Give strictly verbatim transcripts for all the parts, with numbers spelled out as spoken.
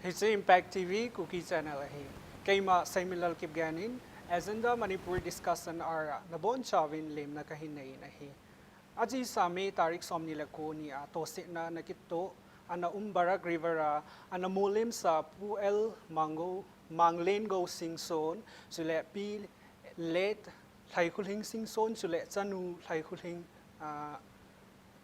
Hiche Impact T V Kuki Channel ahi. Keima Seiminlal Kipgen in Agenda Manipur Discussion ara nabonchauvin lemna kahin nei in ahi. Ajisa May tarik somni le ko nia tosetna ana kitoh, ana um Barak River a ana molemsa Pu L Manggo, Manglengou Singson, chule Pi Late Lhaikhulhing Singson, chule chanu Lhaikhulhing, ah,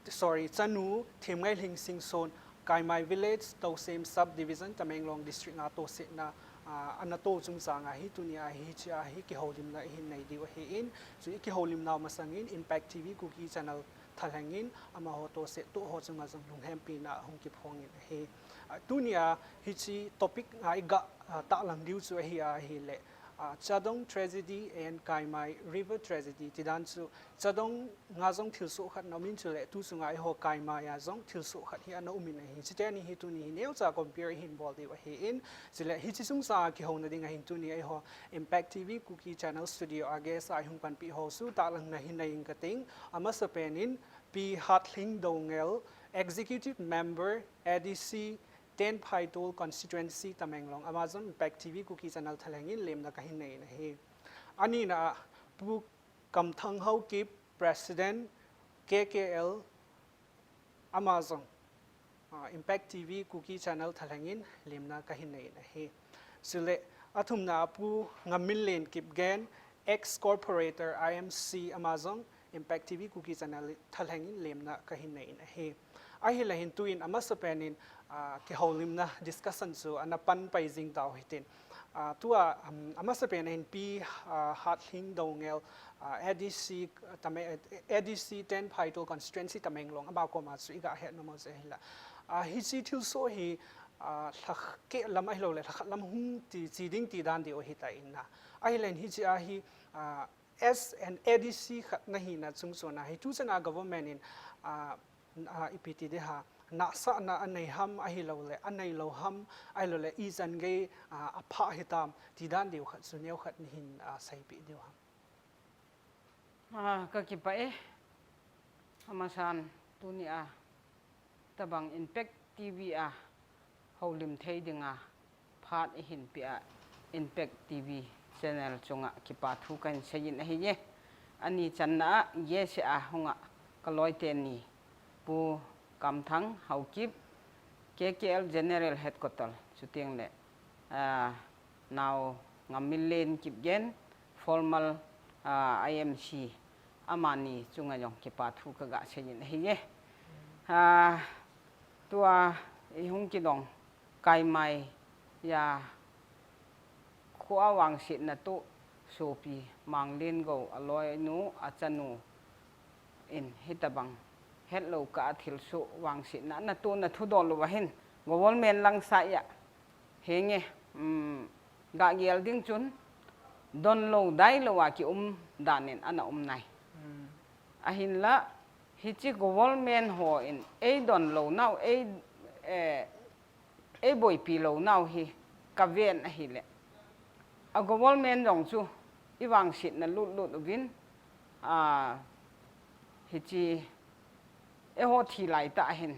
sorry, chanu Themngailhing Singson, Kaimai Village, Tousem Subdivision, Tamenglong District a tosetna, ah, ana to chungchang ahi, tunia hiche a hi kihoulimna ihin nei diu ahin, chu ikihoulimnau masangin Impact T V Kuki Channel thalhengin amaho tosettoh ho chunga jong lunghempina hung kiphongin ahi. Ah, tunia hiche topic a iga, ah, tahlang diu chu ahi ahile, ah, Chadong Tragedy and Kaimai River Tragedy tidan chu Chadong a jong thilsoh khat ana umin chule tu chunga eiho Kaimai a jong thilsoh khat hi ana umin ahi. Chuteni hi tuni hi neocha compare ihin bol diu ahin, chule hiche chungchang a kihouna ding ahin tuni eiho Impact T V Kuki Channel studio a guest a ihung panpi ho chu tahlangna hin nei inge kating, amasapen in Pi Hatlhing Doungel, Executive Member, A D C, Ten Phaitol Constituency, Tamenglong, ama jong Impact T V Kuki Channel thalhengin lemna kahin nei in ahi. Anina a Pu Kamthang Haokip, President, K K L, ama jong, ah, Impact T V Kuki Channel thalhengin lemna kahin nei in ahi. Chule athumna a Pu Ngamminlen Kipgen, Ex Corporator I M C, ama jong Impact T V Kuki Channel thalhengin lemna kahin nei in ahi. Ahile hin tuin amasapen in, ah, kihoulimna discussion chu ana panpai jing tau hitin. Ah, tua, um, amasapen a hin Pi, ah, Hatlhing Doungel, ah, A D C, Tame-, A D C Ten Phaitol Constituency Tamenglong, ama koma chu iga hetnom u chu ahile. Ah, hiche thilsoh hi, ah, lhakeh lam ahilouleh lhakhat lam hung ti, che ding tidan diu ahitai na. Ahile hin hiche a hi, ah, as an A D C khat nahina chungchon a hi tuchan a government in, ah, ah, ipi ti ding ham, nahsahna anei ham ahilouleh, anei lou ham ahilouleh, ichan gei, ah, aphah hitam, tidan diu khat chu neokhat nahin, ah, seipeh diu ham. Ah, kakipah e. Amasan tunia tabang Impact T V a houlim thei dinga phat eihin peh a Impact T V channel chunga kipa thu kahin seiyin ahiye. Ani channa a guest a hunga kaloi teni Pu Kamthang Haokip, K K L General Headquarter, chuteng le, ah, Nao Ngamminlen Kipgen, former, ah, I M C, amani chunga jong kipa thu kaga seiyin ahiye. Ah, tua ihung kidong Kaimai a kho a vangsetna toh sopi Manglengou aloinu achanu in hitabang hetlou kah a thilsoh vangsetna ana tohna thudol uva hin government lang saiya henge, um, gah gel ding chun donlou dailou a kium dan in ana um nai. Ahinla hiche government hon eidonlou nau, ei, eh, eiboipi lou nau hi kaven ahile, a government jong chu ivangsetna lutlut uvin, ah, hiche eiho thi laitah hin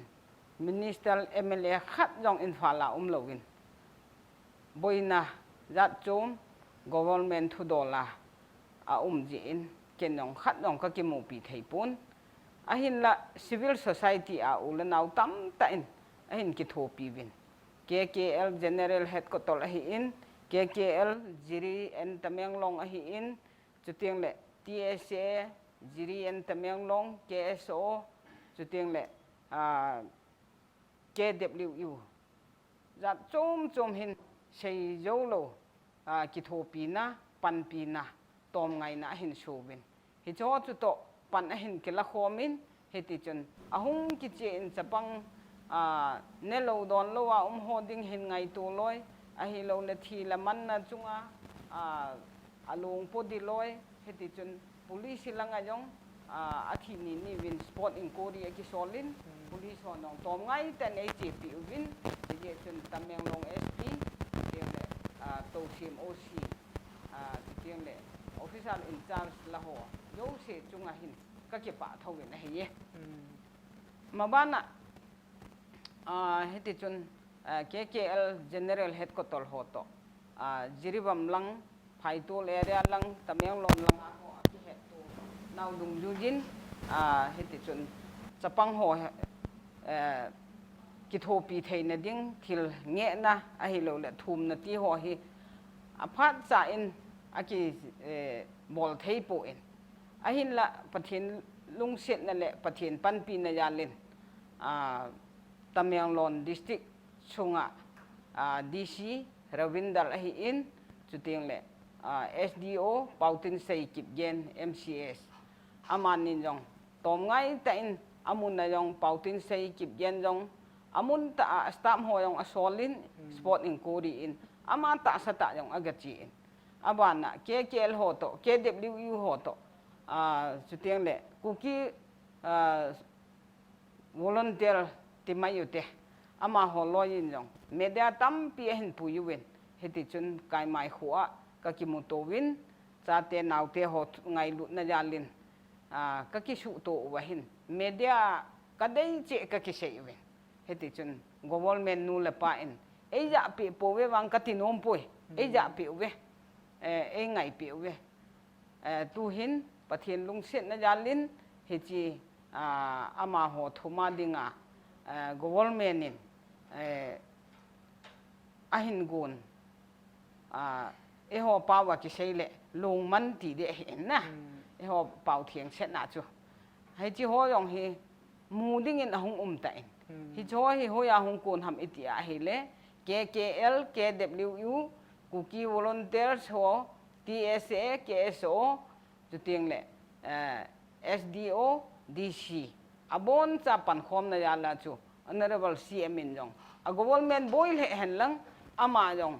minister M L A khat jong Imphal a umlouvin, boina jatchom government thudol a aum jeh in ken jong khat jong kakimupi thei pon. Ahinla civil society a u le nao tamtah in ahin kithopi uvin, K K L General Headquarter ahin, K K L Jiri and Tamenglong ahin, chuteng le T S A Jiri and Tamenglong, K S O, chuteng le, ah, K W U, jat chom chom hin seijou lou, ah, kithopina, panpina, tomngaina ahin souvin. Hicheho chutoh pan ahin kilakhomin, hitichun ahung kichen chapang, ah, nelou donlou a umho ding hin ngaito loi, ahilouleh thi le manna chunga, ah, alungpo di loi, hitichun police langa jong, ah, athi ni ni uvin spot inquiry akisolin, police hon jong tomngai tah in eichepi uvin, hijeh chun Tamenglong S P, chuteng le, ah, Tousem O C, ah, chuteng le officer in charge laho jouse chunga hin kakipah thouvin ahiye. Mabana, ah, hitichun K K L General Headquarter ho toh, Jiribam lang, Phaitol area lang, Tamenglong lang a ho a kihetto nau dungjuiyin, hiti chun chapang ho kithopi theina ding thil ngehna ahilouleh thumna ti ho hi aphat cha in akibol thei poi. Ahinlah Pathen lungsetna le Pathen panpina jal in, Tamenglong District sunga D C Ravinder ahin, chuteng le S D O Paotinsei Kipgen M C S, amani jong tomngai tah in amun a jong Paotinsei Kipgen jong amun tah a staff ho jong asol in spot inquiry in ama tahsa tah jong agache in, abana K K L ho toh, K W U ho toh, chuteng le Kuki volunteer timai u te, amaho loi in jong media tampi ahin pui uvin, hiti chun Kaimai kho a kakimuto uvin, chate naote ho ngailutna jal in kakisuhto uva hin media kadei cheh kakisei uvin, hiti chun government nu le pa in eijahpeh pouve vang kati nom poi, eijahpeh uve, eingaipeh uve. Tuhin Pathen lungsetna jal in hiche amaho thuma dinga government in ahin gon, eiho pao a kisei le lungman ti ding ahi in na, eiho pao thengsetna chu hiche ho jong hi mu dingin ahung um tan, hiche ho hi hoiya hung kon ham iti ahile K K L, K W U, Kuki Volunteers ho, T S A, K S O, chuteng le S D O, D C, aboncha pankhomna jal a chu Honourable C M in jong a government boi lheh hen lang, ama jong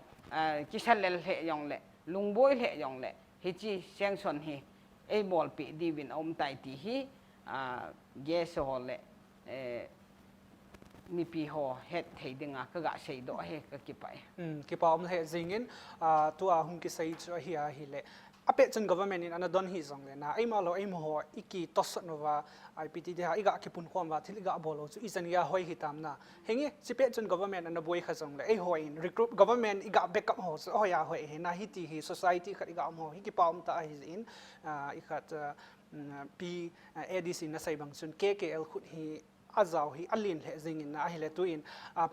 kisa lel lheh jongle, lungboi lheh jongle hiche sanction hi eibolpeh diuvin aum tai ti hi guest ho le mipi ho hetthei dinga kaga seidoh ahi, kakipah e. Kipa um lheh jingin, tua hung kisei chu ahi ahile apet chun government in ana don hih jongle na, eima lou eimaho ikitosot uva, ipi ti ding ham, iga kipunkhom uva thil iga bol u chu ichan geiya hoi hitam na. Hinge, chupet chun government ana boi kha jongle eihon recruit, government iga backup ho chu hoiya hoi ahi na, hiti hi society khat iga um ho hi kipa um tah ahi jeh in, ikhat Pi A D C nasei bang chun K K L khut hi ajao hi alen lheh jingin na, ahile tuin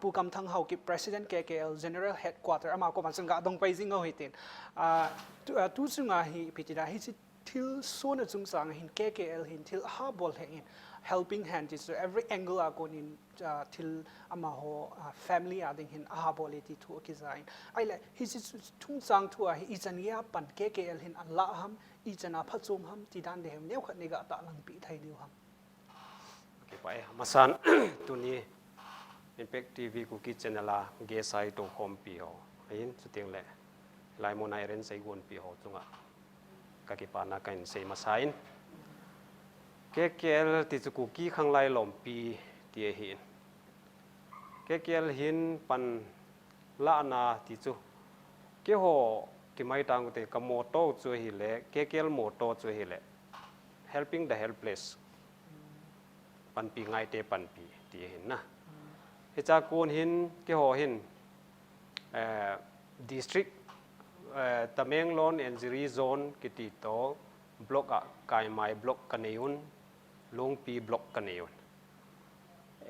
Pu Kamthang Haokip, President K K L General Headquarter, ama koma chun ga dong pai jing u hitin, tu chunga hi ipi ti ding, hiche thilsohna chungchang hin K K L hin thil aha bol lheh in, helping hand ti chu every angle a konin thil amaho family a ding hin aha bol e ti thu akija in, ahile hiche chungchang thu a hi ichan geiya pan K K L hin alah ham, ichan a phachom ham ti dan ding hi neokhat neiga tahlang peh thei diu ham? Kipah e, amasan tuni Impact T V Kuki Channel a guest a itoukhompi ho ahin, chuteng le hilai muna arrange eigonpi ho chunga kakipana kahin sei masa in, K K L ti chu Kuki Khanglai Lompi ti ahin, K K L hin pan lahna ti chu keiho kimaitang u te ka motto chu ahile, K K L motto chu ahile helping the helpless, panpi ngaite panpi ti ahin na. Hichea kon hin keiho hin district, Tamenglong and Jiri zone kiti toh block a Kaimai block kanei un, Lungpi block kanei un.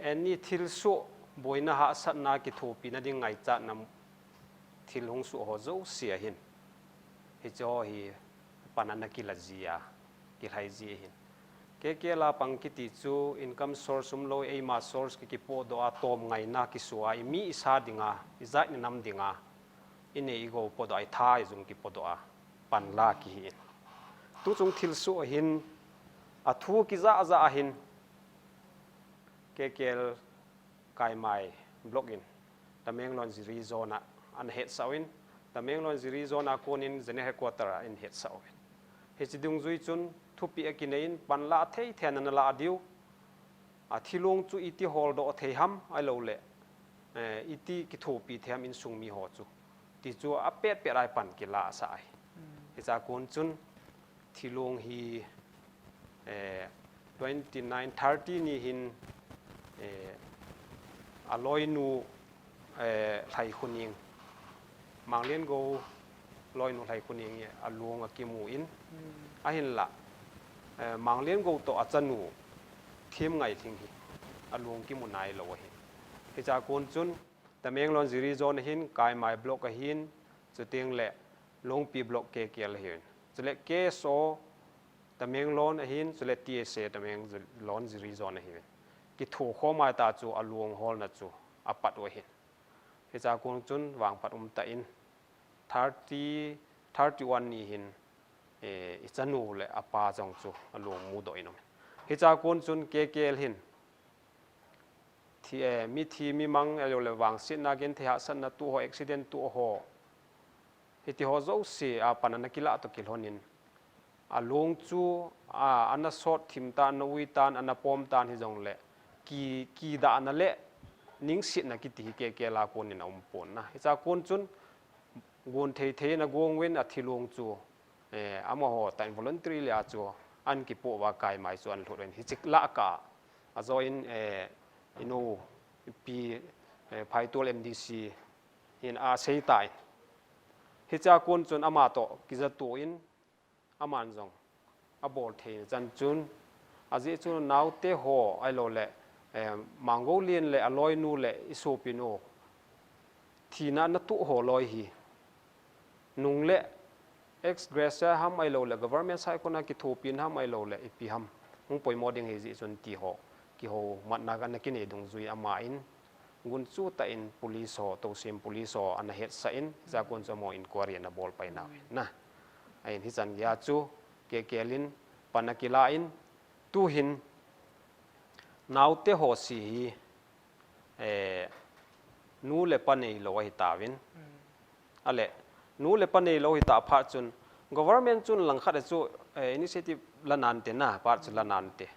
Any thilsoh, boina hahsatna, kithopina ding ngaichatna thil hung soh ho jouse ahin, hicheho hi pan ana kila ji a, kilhai ji ahin. K K L a pang kiti chu income source umlou, eima source ki, kipohdoh a, tomngaina kisoh a, imi isa dinga, ijat inam dinga inei igou podoh a, itha ijung kipodoh a pan la kihi in. Tuchung thilsoh ahin, athu kijah jah ahin, K K L Kaimai block in Tamenglong Jiri zone a ana hetsah uvin, Tamenglong Jiri zone a konin General Headquarter a ana hetsah uvin. Hiche dungjui chun thupeh akinei in, pan la thei thei in ana lah diu, athilong chu iti holdoh thei ham, ahilouleh iti kithopi thei ham insung miho chu, ti chu apet pet a pan kilah asah ahi. Hichea kon chun thilong hi twenty nine, thirty ni hin aloinu eh, Lhaikhuning, Mangliangou loinu Lhaikhuning hi alung akimu in, ahinlah, eh, Mangliangou toh achanu Themngailhing hi alung kimu nailou ahi. Hichea kon chun Tamenglong Jiri Zone ahin, Kaimai Block ahin, chuteng le Lungpi Block K K L ahin. Chule K S O Tamenglong ahin, chule T S A Tamenglong Jiri Zone ahin. Kithokhom a ta chu alung holna chu apat u ahin. Hichea kon chun vangphat umtah in thirty, thirty-one ni hin, eh, ichanu le apa jong chu alung mudoh in um. Hichea kon chun K K L hin thi, eh, mithi mimang ahilouleh vangsetna genthei hahsatna tuh ho, accident tuh ho, hiti ho jouse a pan ana kilah toh kilhonin, alung chu, a, ana sot thim tan, ana ui tan, ana pom tan hijongle, ki, kidahna le ningsetna kiti hi K K L a konin aumpon na. Hichea kon chun, gon thei thei in agong uvin athi lung chu, eh, amaho tah in voluntary le a chu ahin kipoh uva Kaimai chu ahin lhut uvin. Hiche lah kah a, ajo in, eh, inu, ipi, eh, Phaitol M D C hin asei tan. Hichea kon chun ama toh kijah toh in, aman jong abol theina chan chun, ajeh chu naote ho ahilouleh, eh, Manggoulen le aloinu le isopinu thina ana tuh ho loi hi, nung le ex gratia ham ahilouleh government side kona kithopina ham ahilouleh ipi ham, hung poimo ding ahi jeh chun ti ho, kihoumatna ana kinei dungjui aman, gunchu tah in police ho, Tousem police ho ana hetsah in, hichea kon chu amaho inquiry ana bol pai nau ahi na. Ahin hichan geiya chu K K L in pan akilah in, tuhin naote ho si hi, eh, nu le pa neilou ahi tauvin. Ale, nu le pa neilou hita phat chun, government chun langkhat a chu, eh, initiative la nante na, phat chu la nante.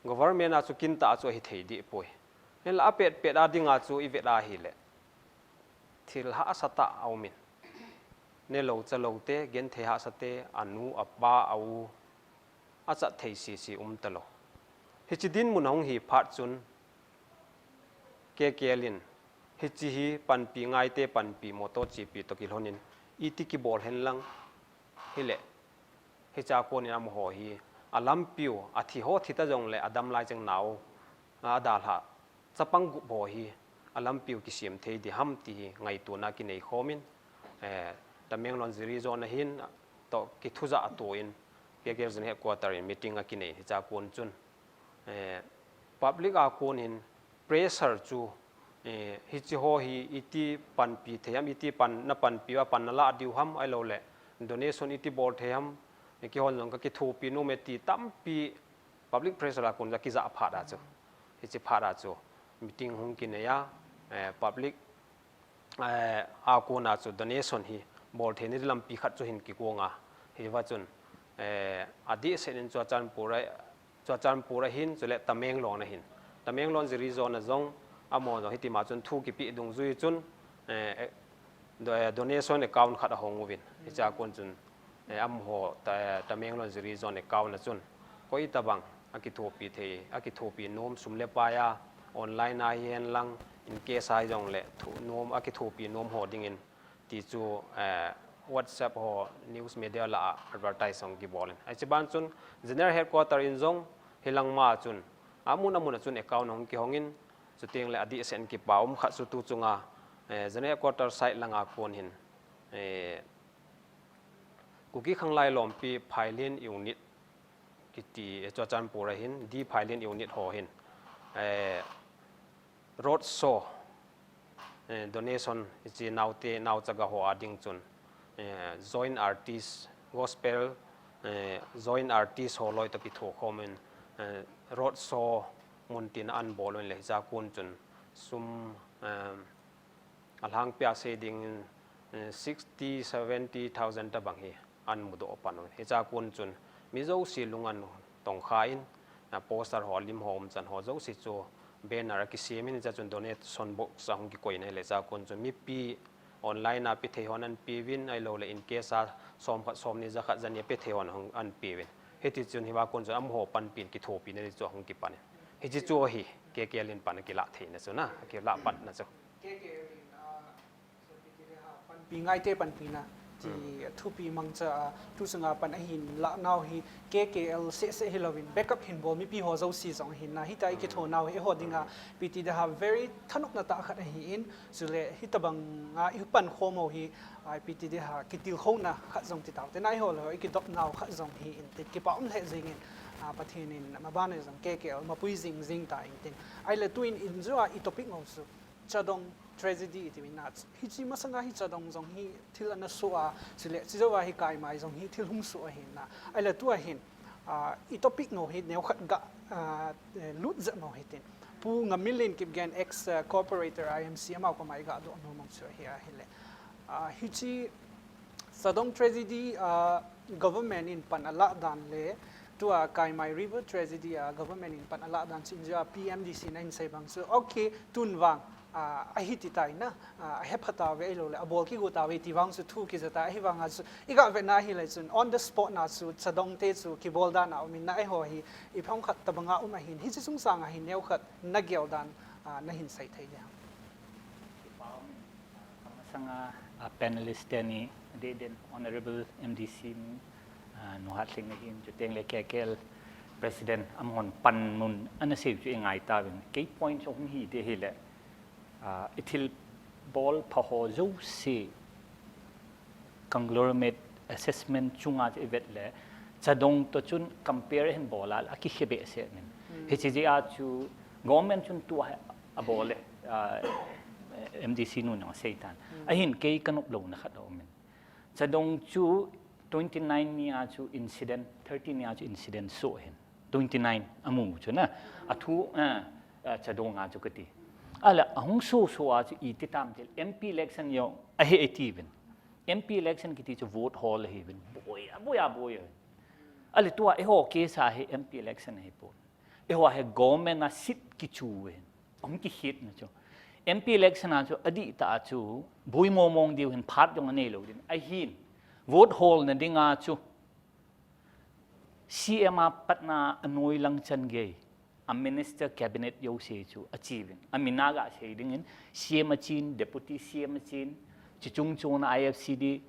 Government a chu kintah a chu ahi thei deh poi. Hinla apet pet a dinga chu ivet a ahile, thil hahsa tah aumin. Nelou chalou te, genthei hahsa te, anu, apa, au, achat thei sese umtalou. Hiche dinmun ahung hi phat chun, K K L in, hiche hi panpi ngaite, panpi motor chepi toh kilhonin, iti kibol henlang, hile, hichea konin amaho hi, alampiu, athi ho thita jongle, adam lai cheng nao, adalhah chapang gup ho hi, alampiu kisem thei ding ham ti hi, ngaitona kinei khomin, eh, Tamenglong Jiri Zone ahin, toh kithujah atoh in, K K L Zone Headquarter in meeting akinei, hichea kon chun, eh, public a konin pressure chu, eh, hiche ho hi iti panpi thei ham, iti pan, na panpi uva pan nalah diu ham, ahilouleh donation iti bol thei ham, eh, keihon jong kakithopi nom e ti tampi public pressure a kon a kijah phat a chu. Hiche phat a chu meeting hung kinei a, eh, public, eh, a kona chu donation hi bol theina ding lampi khat chu hin kigong a. Hiva chun, eh, adehset in Churachandpur a, Churachandpur ahin, chule Tamenglong ahin. Tamenglong Jiri Zone a jong, amaho jong hitima chun thu kipeh dungjui chun, eh, eh, do-, eh, donation account khat ahong uvin. Hichea kon chun, eh, amaho ta, eh, Tamenglong Jiri Zone account a chun, koi tabang akithopi thei, akithopi nom sum le pai a, online a hihen lang, in cash a hijongle, thu nom, akithopi nom ho dingin, ti chu, eh, WhatsApp ho, news media lah a advertise hung kibol in. Hiche ban chun General Headquarter in jong hilang ma chun amun amun a chun account hung kihong in, chuteng le adehset in kipa um khat chu tu chunga, eh, General Headquarter side langa kon hin, eh, Kuki Khanglai Lompi Phailin Unit kiti, eh, Churachandpur ahin, D Phailin Unit ho hin, eh, road show, eh, donation, hiche naote, naochaga ho a ding chun, eh, joint artist, gospel, eh, joint artist ho loi toh kithokhom in, eh, road show muntin a ahin bol uvin le, hichea kon chun sum, eh, alhangpia sei dingin, eh, sixty, seventy thousand tabang hi ahin mudoh pan uvin. Hichea kon chun mi jouse lung ahin tongkha in, a poster ho, lim ho, umchan ho jouse chu banner akisem in, hichea chun donation box ahung kikoina ahile, hichea kon chun mipi online a pe thei hon ahin peuvin, ahilouleh in cash a som khat, som ni, ja khat, ja ni a pe thei hon ahung, ahin peuvin. Hiti chun hiva kon chun amaho panpin kithopina ding chu ahung kipan in. Hiche chu ahi, K K L in pan akilah theina chu na, akilah patna chu. K K L in, ah, so P T D H panpi ngaite panpina ti thupi mangcha a, tu chunga pan ahin lah nau hi K K L seh seh hilouvin backup hin bol mipi ho jouse jong ahin na, hita i kitho nau hi eiho dinga P T D H very thanopna tah khat ahin, chule hitabang a i pankhom ho hi, ah, P T D H kitilkhouna khat jong ti taute na, eiho le eiho i kidop nau khat jong hi in tin kipa um lheh jingin, ah, Pathen in maban a jong K K L mapui jing jing ta in tin. Ahile tuin in jua i topic ngau chu Chadong tragedy i ti min na, hiche masanga hi Chadong jong hi thil ana soh a, chule chujouva hi Kaimai jong hi thil hung soh ahin na. Ahile tua hin, ah, i topic ngau hi neokhat ga, ah, eh, lut jep ngau hitin. Pu Ngamminlen Kipgen, ex, ah, corporator I M C, amau koma i ga doh nom chu ahi ahile. Ah, hiche Chadong tragedy, ah, government in pan alah dan le, tua Kaimai River tragedy a government in pan alah dan chu in jua P M D C na in sei bang chu, okay, tun vang, ah, ahi ti tai na, ah, ahepha tauve ahilou le, abol kigo tauve ti vang chu thu kija tai, ahivanga chu, i ga vetna ahile chun, on the spot na chu, Chadong te chu, kibol dan a um in na, eiho hi, i phong khat tabanga um ahin, hiche chungchang a hin neokhat na gel dan, ah, na hin sei thei dia. Masanga, ah, panelist teni, adeh den Honorable M D C, ah, Nu Hatling ahin, chuteng le K K L President amahon panmun ana sei chu i ngai tauvin. Kei point chu hung hi ding ahile, ah, i thil bol pha ho jouse conglomerate assessment chunga chu i vet le, Chadong to chun compare hin bol a, akikhe behseh in. Hiche jeh a chu government chun tua hi abol e, ah, M D C nun jong asei tan. Ahin kei ka nop louna khat aum in. Chadong chu twenty nine ni a chu incident, thirty ni a chu incident soh ahin. Twenty nine amu chu na. Athu, ah, ah, Chadong a chu kati. Ahile ahung soh soh a chu iti tam til M P election jong ahi atiuvin. M P election kiti chu vote hol ahiuvin. Boi a, boi a, boi a. Ahile tua eiho case a hi M P election ahipon. Eiho hi government a seat kichu ahin. Ahung kikhetna chu. M P election a chu adih tah a chu boi momong diu hin phat jong anei lou din. Ahin vote holna dinga chu C M a patna anoi lang chan gei, a minister cabinet jouse chu achiuvin. Amin a ga sei dingin, C M achin, deputy C M achin, chuchung chuna I F C D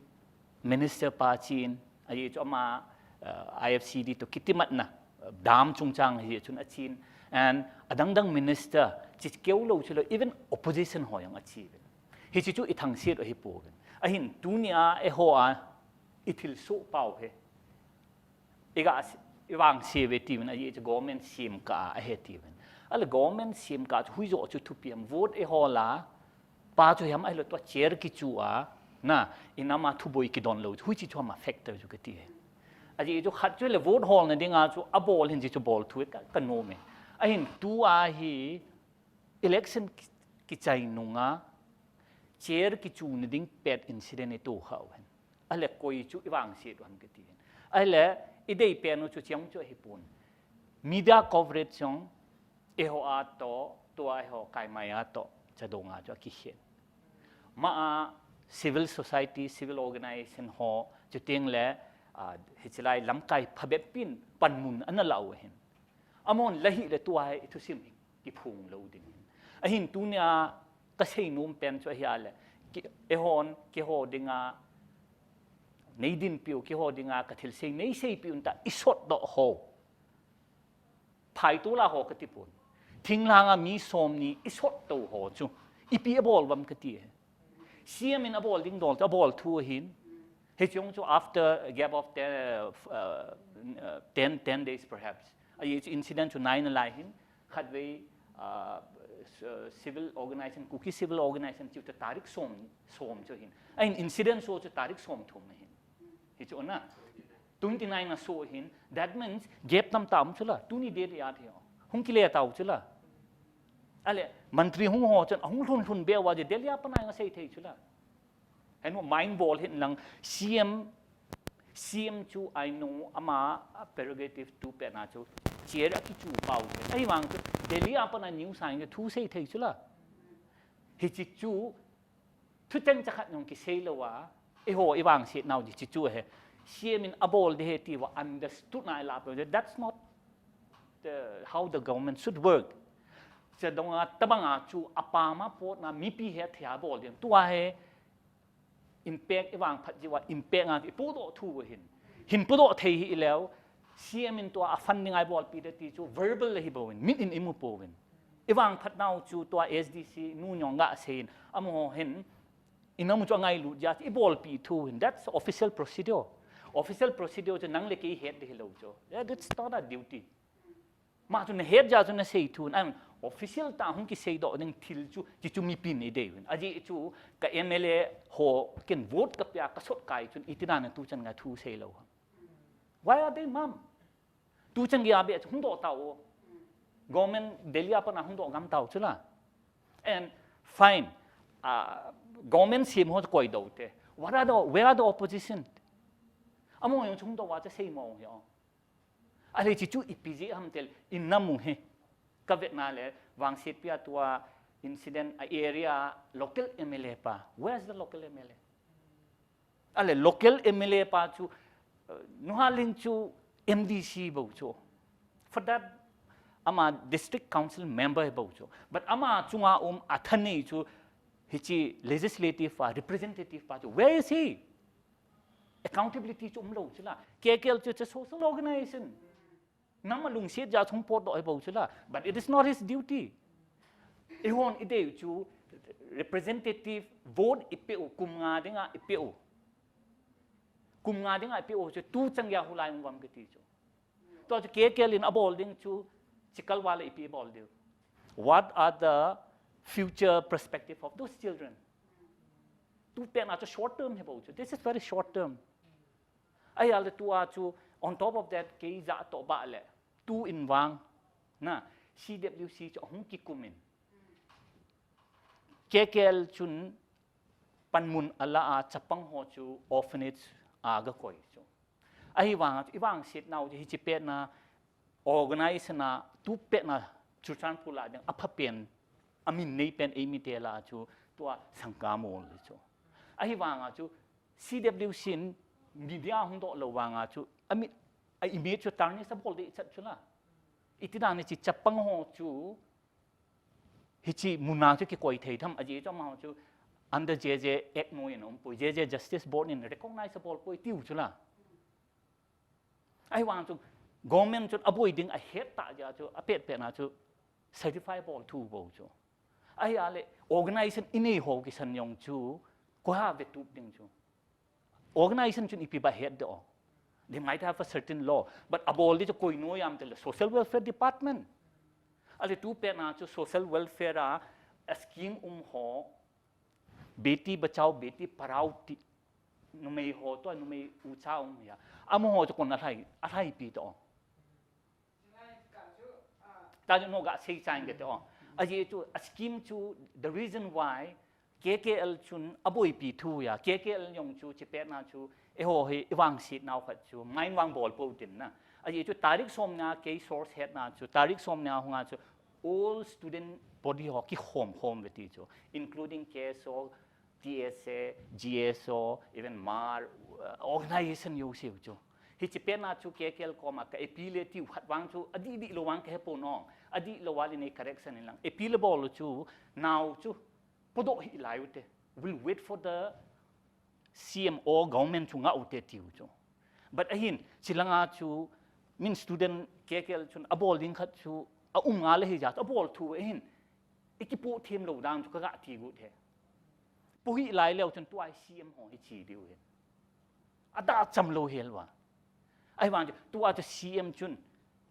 minister pa chin, ajeh chu ama, uh, I F C D to kitimatna, uh, dam chungchang hi chun achin, and adang dang minister, chi keu lou chu lou, even opposition ho jong achiuvin. Hiche chu i thangset u ahipouvin. Ahin tunia eiho a i thil soh pau hi. I ga s-, i vangse uve tiuvin, ajeh chu government sem kah a ahi tiuvin. Ahile government sem kah chu huijoh chu thupi ham, vote i hol a, pa chu hi ham ahilou tua chair kichu a, na, i nam a thuboi kidon lou chu, huiche chu ham a factor chu kati e. Ajeh chu khat chu le vote holna dinga chu abol hin jeh chu bol thu ka, ka nom e. Ahin tua hi election ki, kichai nunga chair kichuna ding pet incident i tohkhah u ahin. Ahile koi chu i vangset u ham kati ahin. Ahile i deipen u chu cheng chu ahipon. Media coverage jong eiho a toh, tua eiho Kaimai a toh, Chadong a chu akikhen. Ma a civil society, civil organization ho, chuteng le, ah, hiche lai lamkai phabep pin panmun ana la u ahin. Amahon la hih le tua hi i thusim hi kiphong lou ding. Ahin tunia ka seinom pen chu ahi a le, ki, eihon, keiho dinga nei dinpiu, keiho dinga ka thilsei nei seipeh un tia i sotdoh ho. Phaitol a ho kati pon. Thinglhang a mi somni i sotdoh ho chu. Ipi abol uvam kati e. C M in abol ding dol, abol thu ahin. Hiche jong chu after a gap of ten, uh, uh, ten, ten days perhaps. Ajeh chu incident chu nine a lai hin, khatvei, uh, s-, uh, civil organization, Kuki civil organization chu tarik som, som chu ahin. Ahin incident soh chu tarik somthum ahin. Hichu na. Twenty nine a soh ahin. That means gap tamtah um chu la. Tuni date ya the. Hung kile tau chu la. Ahile, mantri hung ho chun, ahung lhun lhun beh uva chu Delhi a pat a jong asei thei chu la. Henu mind bol hin lang C M, C M chu I know ama a prerogative tu pet na chu chair a kichu pau chu. Ahivang chu Delhi a pat a news a jong thu sei thei chu la. Hiche chu thucheng chakhat jong kisei lou a, eiho i vangset nau di chi chu ahi. C M in abol ding ahi ti uva understood na i la peh. That's not the, how the government should work. Chadong a tabang a chu apam a potna mipi hethei a bol ding. Tua hi impact i vangphat jiu a impact a i pudoh thu hin. Hin pudoh thei hi leu, C M in tua a funding a i bolpi de ti chu verbal le hi bouvin, mit in i mu pouvin. I vangphat nau chu tua S D C nu nyong ga seiyin, amaho hin, i namu chu angailut jeh a chu i bolpi thu hin. That's official procedure. Official procedure chu nang le kei het de hi lou chu. Yeah, that's not a duty. Ma chu na het jeh a chu na sei thu hin. I mean, official tah a hung kiseidoh ding thil chu, chi chu mipin i dei uvin. Ajeh chu ka M L A ho ken vote ka pia ka sot kai chun iti dan a tu chan nga thu sei lou ham. Why are they mum? Tu chan gei a be chu hung doh tau. Government Delhi a pat a hung doh gam tau chu la. And fine. Ah, government sem ho chu koi doh te. What are the, where are the opposition? Amaho jong chu hung doh uva chu sei mo hi o. Ahile chi chu ipi jeh ham tel in namu hi. Ka vetna le vangsetpi a tua incident a area local M L A pa. Where's the local M L A? Ahile local M L A pa chu, uh, Nuhaling chu M D C bou chu. For that, ama district council member bou chu. But ama chunga um a thanei chu hichi legislative a, representative pa chu. Where is he? Accountability chu umlou chu la. K K L chu, chu social organization. Nam a lungset jeh a hung potdoh hi bou chu la. But it is not his duty. Eihon i dei u chu representative vote i pe u kum nga dinga i pe u. Kum nga dinga i pe u chu tu chan gei a hoilai um vam kati chu. Tua chu K K L in a bol ding chu chikal uva le ipi bol diu. What are the future perspective of those children? Tu pet na chu short term hi bou chu. This is very short term. Ahile tua chu, on top of that, kei jeh a toh bah le, tu in vang, na, C W C chu ahung kikum in. K K L chun panmun a la a chapang ho chu orphanage a ga koi chu. Ahivang a chu, i vangset nau chu, hichi pet na, organization a, tu pet na, Churachandpur la ding, apha pen, amin nei pen, eimi te la chu, tua sangkah mol le chu. Ahivang a chu, C W C in media hung doh lou vang a chu, a mi, a image chu tarnish a bol deh chat chu la. Iti dan a chi chapang ho chu, hichi mun a chu kikoi thei tham, ajeh chu amaho chu under J J Act noi in um poi, J J Justice Board in recognize a bol poi tiu chu la. Ahivang chu government chun a boi ding a het tah jeh a chu a pet pet na chu certify bol thu bou chu. Ahile organization i nei ho kisan jong chu koi a vetup ding chu. Organization chun ipi ba het de o. They might have a certain law, but a bol di chu koi noi ham tile social welfare department. Ahile tu pet na chu social welfare a, a scheme um ho, Beti Bachao, Beti Padhao ti, numei ho to, numei ucha um hi a. Amaho chu kon a lhai, a lhai pi to. Ta chu no ga sei chang ke to. Ajeh chu, a scheme chu, the reason why K K L chun a boipi thu a, K K L jong chu, chi pet na chu, eiho hi, i vangset nau khat chu, mind vang bol pou tin na. Ajeh chu, tarik som na, kei source het na chu, tarik som na hung a chu, all student body ho kikhom khom ve ti chu, including K S O, T S A, G S O, even mar, uh, organization jouse u chu. Hichi pet na chu K K L koma ka appeal e tiu khat vang chu, adih dih lou vang ka he pon o. Adih lou a le nei correction in lang. Appeal bol u chu, nau chu, podoh hih lai u te. We'll wait for the C M or government chu ngah u te tiu chu. But ahin, chi lang a chu, min student K K L chun a bol ding khat chu, a um nga le hi jeh a chu, a bol thu ahin, i kipoh them lou dan chu ka ga ti got e. Poh hih lai leu chun tua hi C M ho hi chi diu hin. A da cham lou hel uva. Ahivang chu, tua chu C M chun,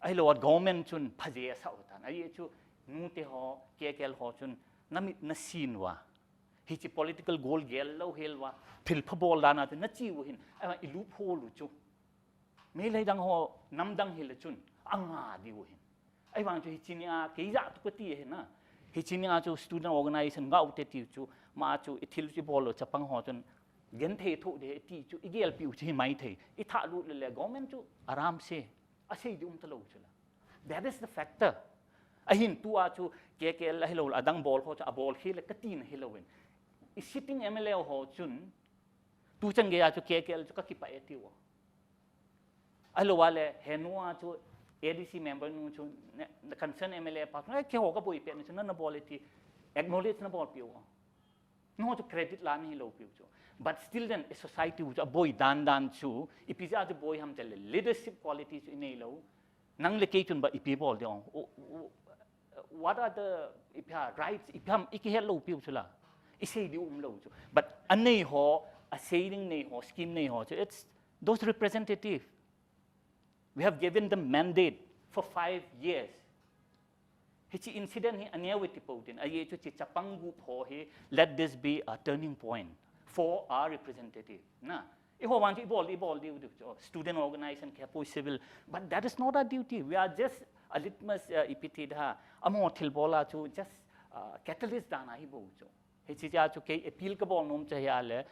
ahilou a government chun phaje a sa u tan. Ajeh chu, nu te ho, K K L ho chun, na mit na sin uva. Hichi political goal gel lou hel uva. Thil pha bol dan a chu, na chi u hin. Ahivang i loophole u chu. Meilhei dang ho, nam dang hi le chun, a nga diu hin. Ahivang chu hichi ni a, kei jeh a tu ka ti ahi na. Hichi ni a chu student organization ngah u te tiu chu, ma chu i thil chu i bol lou chapang ho chun, genthei thoh ding ahi ti chu, i gelpi u chu hi mai thei. I thah lut le le, government chu aram se, a sei di um ta lou chu la. That is the factor. Ahin tua chu, K K L ahilou la, adang bol ho chu, a bol hi le ka ti na hilou in. I sitting M L A ho chun, tu chan gei a chu K K L chu ka kipah e tiu. Ahilou a le, he nu a chu A D C member nu chu, ne, the concerned M L A pa chu, eh, keiho kaboi pet na chu, na, nabol e ti, acknowledge nabol piu. Nangho chu credit la nahi lou piu chu. But still then, a society chu aboi dan dan chu, ipi jeh a chu boi ham tile, leadership quality chu inei lou. Nang le kei chun ba ipi bol ding. O, o, what are the, ipi ham, rights, ipi ham, ikihet lou piu chu la. Isei diu um lou chu. But anei ho, asei ding nei ho, scheme nei ho chu, it's those representative. We have given them mandate for five years. Hiche incident hi aneo e ti pou tin, ajeh chu hiche chapang gup ho hi, let this be a turning point for our representative. Na, eiho vang chu ibol, ibol diu diu chu, student organization kei poi civil, but that is not our duty. We are just a litmus, uh, ipi ti da, amaho thilbol a chu just, uh, catalyst dan a hi bou chu. Hiche jeh a chu kei appeal kabol nom chu hi a le,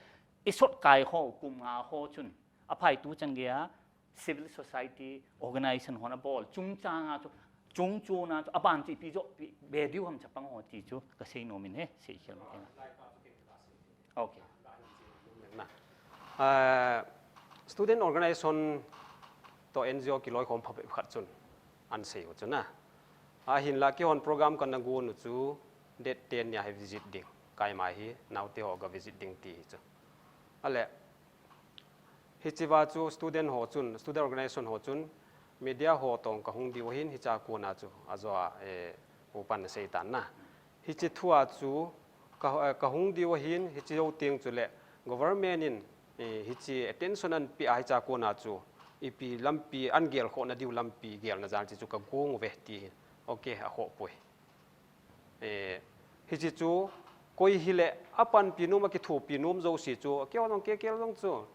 isot kai ho, kum nga ho chun, aphai tu chan gei a, civil society organization hon abol, chungchang a chu, chung chun a chu, aban chu ipi jo, ipi be diu ham chapang ho ti chu, kasei nom in he, sei khel ma kei na. Okay. Ah, student organization toh N G O kiloikhom phabep khat chun, ahin sei u chu na. Ahinla keihon program kana gon u chu date ten nia hi visit ding. Keima hi naote ho ga visit ding ti hi chu. Ale, hiche va chu student ho chun, student organization ho chun, media ho toh kahung diu ahin hiche a kona chu, ajo a, eh, upan asei tan na. Hiche thu a chu, ka, eh, kahung diu ahin, hiche jou teng chule, government in, eh, hiche attention ahin pe a hiche a kona chu, ipi lampi, ahin gelkhoh na diu lampi, gelna jal chu kagong uve ti hin. Okay, akhoh poi. Eh, hiche chu, koi hile, apanpi nom, akithopi nom jouse chu, keiho jong, kei, kei jong chu,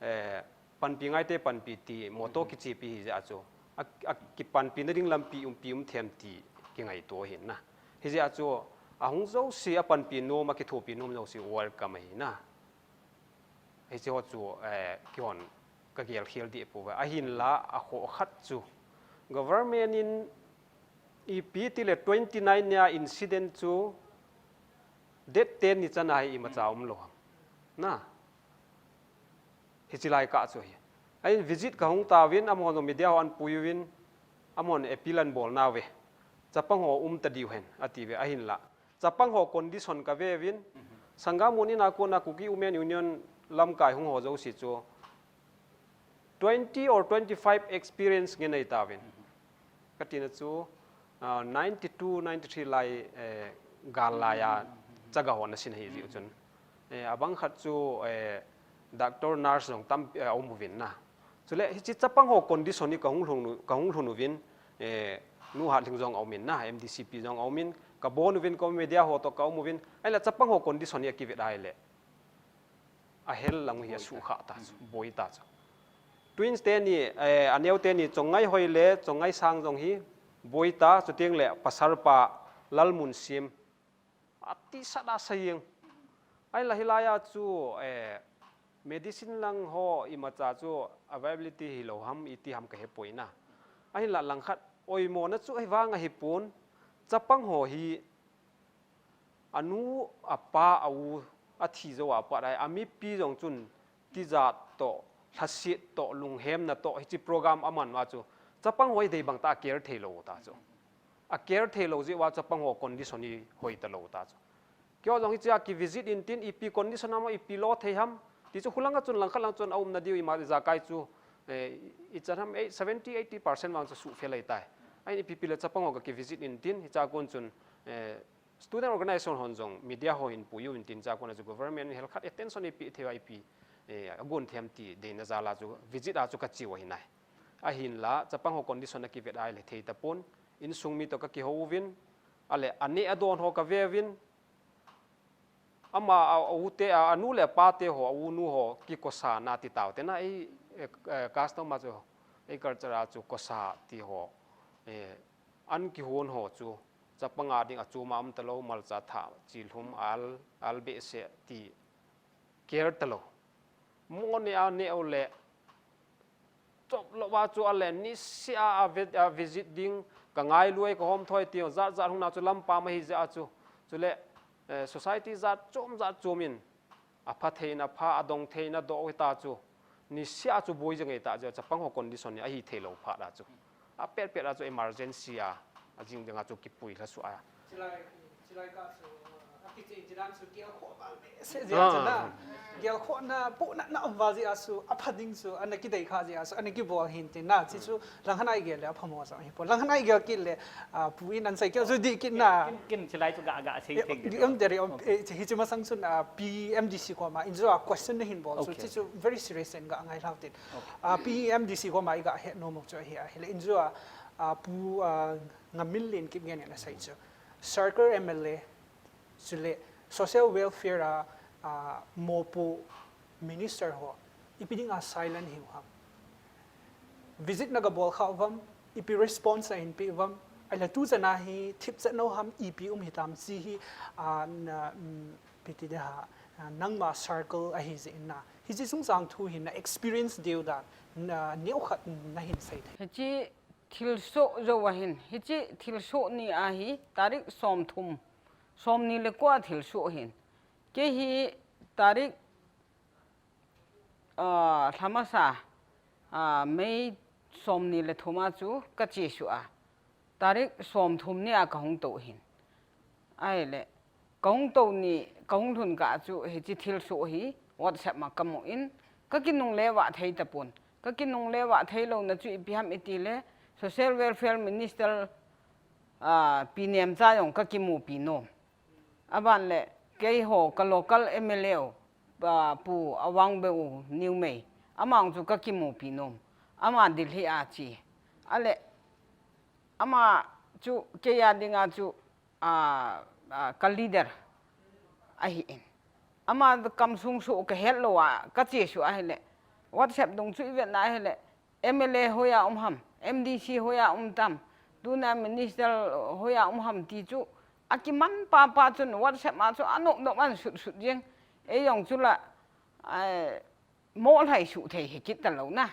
eh, panpi ngaite panpi ti, motto kichepi hi jeh a chu, a, akipanpi na ding lampi umpi um them ti, kingaito ahin na. Hijeh a chu, ahung jouse, apanpi nom, akithopi nom jouse, welcome ahi na. Hiche ho chu, eh, keihon kagel khel deh pouve. Ahinla, akhoh khat chu, government in ipi tile twenty nine nia incident chu, date ten ni chan a hi imacha um lou ham. Na. Hiche lai kah chu hi. Ahin visit kahung tauvin, amahon media ho ahin pui uvin, amahon appeal ahin bol nauve. Chapang ho um ta diu hen, ati uve, ahinla. Chapang ho condition kave uvin, Sangam mun in a kona Kuki Women Union lamkai hung ho jouse chu, twenty or twenty five experience ngen ahi tauvin. Katina chu, ah, ninety two, ninety three lai, eh, gal lai a, chaga ho ana sin ahi jiu chun. Eh, abang khat chu, eh, doctor, nurse jong tam, eh, aum uvin na. Chule, hiche chapang ho condition hi kahung lhun u, kahung lhun uvin, eh, Nu Hatlhing jong aum in na, M D C P jong aum in, kabon uvin, ka media ho toh kaum uvin, ahinla chapang ho condition hi akivet a ahile, ahel lang u hi asuhkhah ta chu, boi ta chu. Twins teni, eh, aneo teni, Chongngai Hoi le Chongngai Sang jong hi boi ta, chuteng le pasal pa Lalmunsim, atisat a sa jeng. Ahinla hilai a chu, eh, medicine lang ho imacha chu availability hilou ham, iti ham kahepoi na. Ahinla langkhat oimona chu ahivang ahipon, chapang ho hi anu, apa, a u athi jou a pat a, amipi jong chun tijat toh, lhaset toh, lunghemna toh, hiche program aman uva chu, chapang ho hi dei bang tah a care thei lou ta chu. A care thei lou jeh uva chapang ho condition hi hoi ta lou ta chu. Keiho jong hiche a kivisit in tin, ipi condition ham, ipi lo thei ham, ti chu khu lang a chun langkhat lang chun aumna diu ima ijakai chu, eh, ichan ham, eh, seventy, eighty percent vang chu suhfel ahitai. Ahin ipi pi le chapang ho kakivisit in tin, hiche a kon chun, eh, student organization hon jong media ho hin pui uvin tin, hiche a kon a chu government in helkhat attention eipeh thei uva ipi, eh, agon thei ham ti deina jal a chu visit a chu kache u ahi nai. Ahinla, chapang ho condition akivet a ahile thei tapon, insung mi toh kakihou uvin, ale, aneh adon ho kave uvin, ama a, a u te, a, anu le apa te ho, a u nu ho, kikosa na ti tau te na, ei, eh, eh, custom a chu, ei culture a chu kosa ti ho, eh, an kihon ho chu, chapang a ding a chom a um talou, malcha tha, chilhum, al, al behseh ti, care talou. Mo ne a neh u le, chop lou a chu ale, niseh a, a vi-, a visit ding, ka ngailu e, ka hom thoi ti, jat jat hung na chu lampam ahi jeh a chu. Chule, eh, society jat chom jat chom in, apha thei in apha, adong thei in adoh u hita chu. Niseh a chu boi jeng e ta jeh a, chapang ho condition hi ahi thei lou phat a chu. apet pet a chu emergency a, ajing dinga chu kipui lha suh a. Chilai, chilai ka chu, a kicheh chidan chu gelkhoh val behseh jeng chu na. Ah. Gelkhohna, pohnatna um val jeh a chu, apha ding chu, ana kidei kha jeh a chu, ana kibol hin tin na. Chi chu, langkhat a igel le aphamo jong hipoi. Langkhat a igel kit le, ah, Pu in ansei keu chu dih kit na. Kin, kin chilai chu ga, ga sei thei. Em, deri, um, eh, hichu masang chun, ah, P M D C koma, injo a question nahin bol chu, okay, chi chu very serious in ga ngai lhau tin. Okay. Ah, P M D C koma iga het nom u chu ahi, ahile injo a, ah, Pu, ah, Ngamminlen Kipgen in asei chu, Circle M L A, chule social welfare a, ah, mopo minister ho, ipi dinga silent hiu ham? Visit naga bol kha uvam, ipi response nahin pe uvam, ahile tuchan a hi thipchet nau ham, ipi um hitam chi hi, ah, na, um, ipi ti ding ham, ah, nangma circle ahi jeh in na. Hiche chungchang thu hi na experience deu dan, na neokhat nahin sei thei. Hiche thilsoh jou ahin, hiche thilsoh ni ahi, tarik somthum, somni le ko a thilsoh ahin. Kei hi tarik, ah, lha masa, ah, May somni le thum a chu kache suh a. Tarik somthum ni a kahung tou ahin. Ahile, kahung tou ni, kahung lhun kah a chu hiche thilsoh hi WhatsApp ma kamu in, kakinungle vah thei tapon. Kakinungle vah thei louna chu ipi ham itile, Social Welfare Minister, ah, Pi Nemcha jong kakimupi nom. Aban le, keiho ka local M L A u, ah, Pu Awangbeu Newmai, ama jong chu kakimupi nom. Ama Delhi a che. Ahile, ama chu kei a dinga chu, ah, ah, ka leader ahin. Ama kamsung soh kahet lou a, kache suh ahile, WhatsApp dung chu ivet na ahile, M L A hoiya um ham, M D C hoiya um tam, tuna minister hoiya um ham ti chu, akiman papa chun WhatsApp a chu anop nop ahin sut sut jeng. Ei jong chu la, eh, mo lhai suh thei hi kit talou na.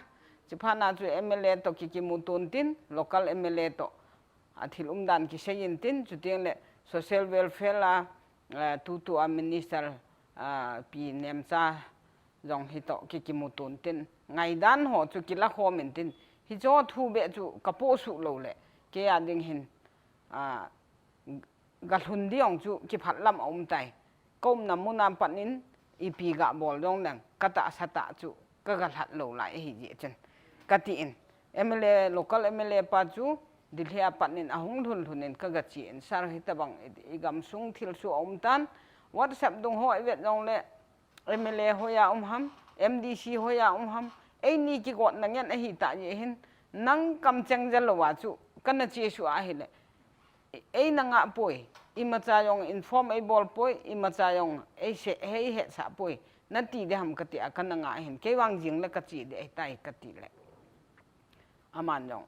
Chuphat na chu M L A toh ki, kimu ton tin, local M L A toh athil umdan kisei in tin, chuteng le social welfare a, eh, tutu a minister, ah, Pi Nemcha jong hitoh ki, kimu ton tin, ngaidan ho chu kilakhom in tin, hicho thu beh chu kapoh suh lou le, kei a ding hin, ah, galhun ding jong chu kiphat lam aum tai. Kaumna mun a pat in ipi gabol jong leng katahsa tah chu kagalhat lou lai ahi jeh chun, kati in, M L A, local M L A pa chu Delhi a pat in ahung lhun lhun in kagache in, Sir, hitabang i, igamsung thilsoh aum tan, WhatsApp dung ho ivet jong le, M L A hoiya um ham, M D C hoiya um ham, eini kigotna ngen ahitah jeh hin, nang kamcheng jal lou a chu kana che suh ahile, ei, eina ngah poi, imacha jong inform eibol poi, imacha jong eisei, eihetsah poi, nati ding ham kati a kana ngah hin, kei vang jing le kache ding ahitai kati le, aman jong,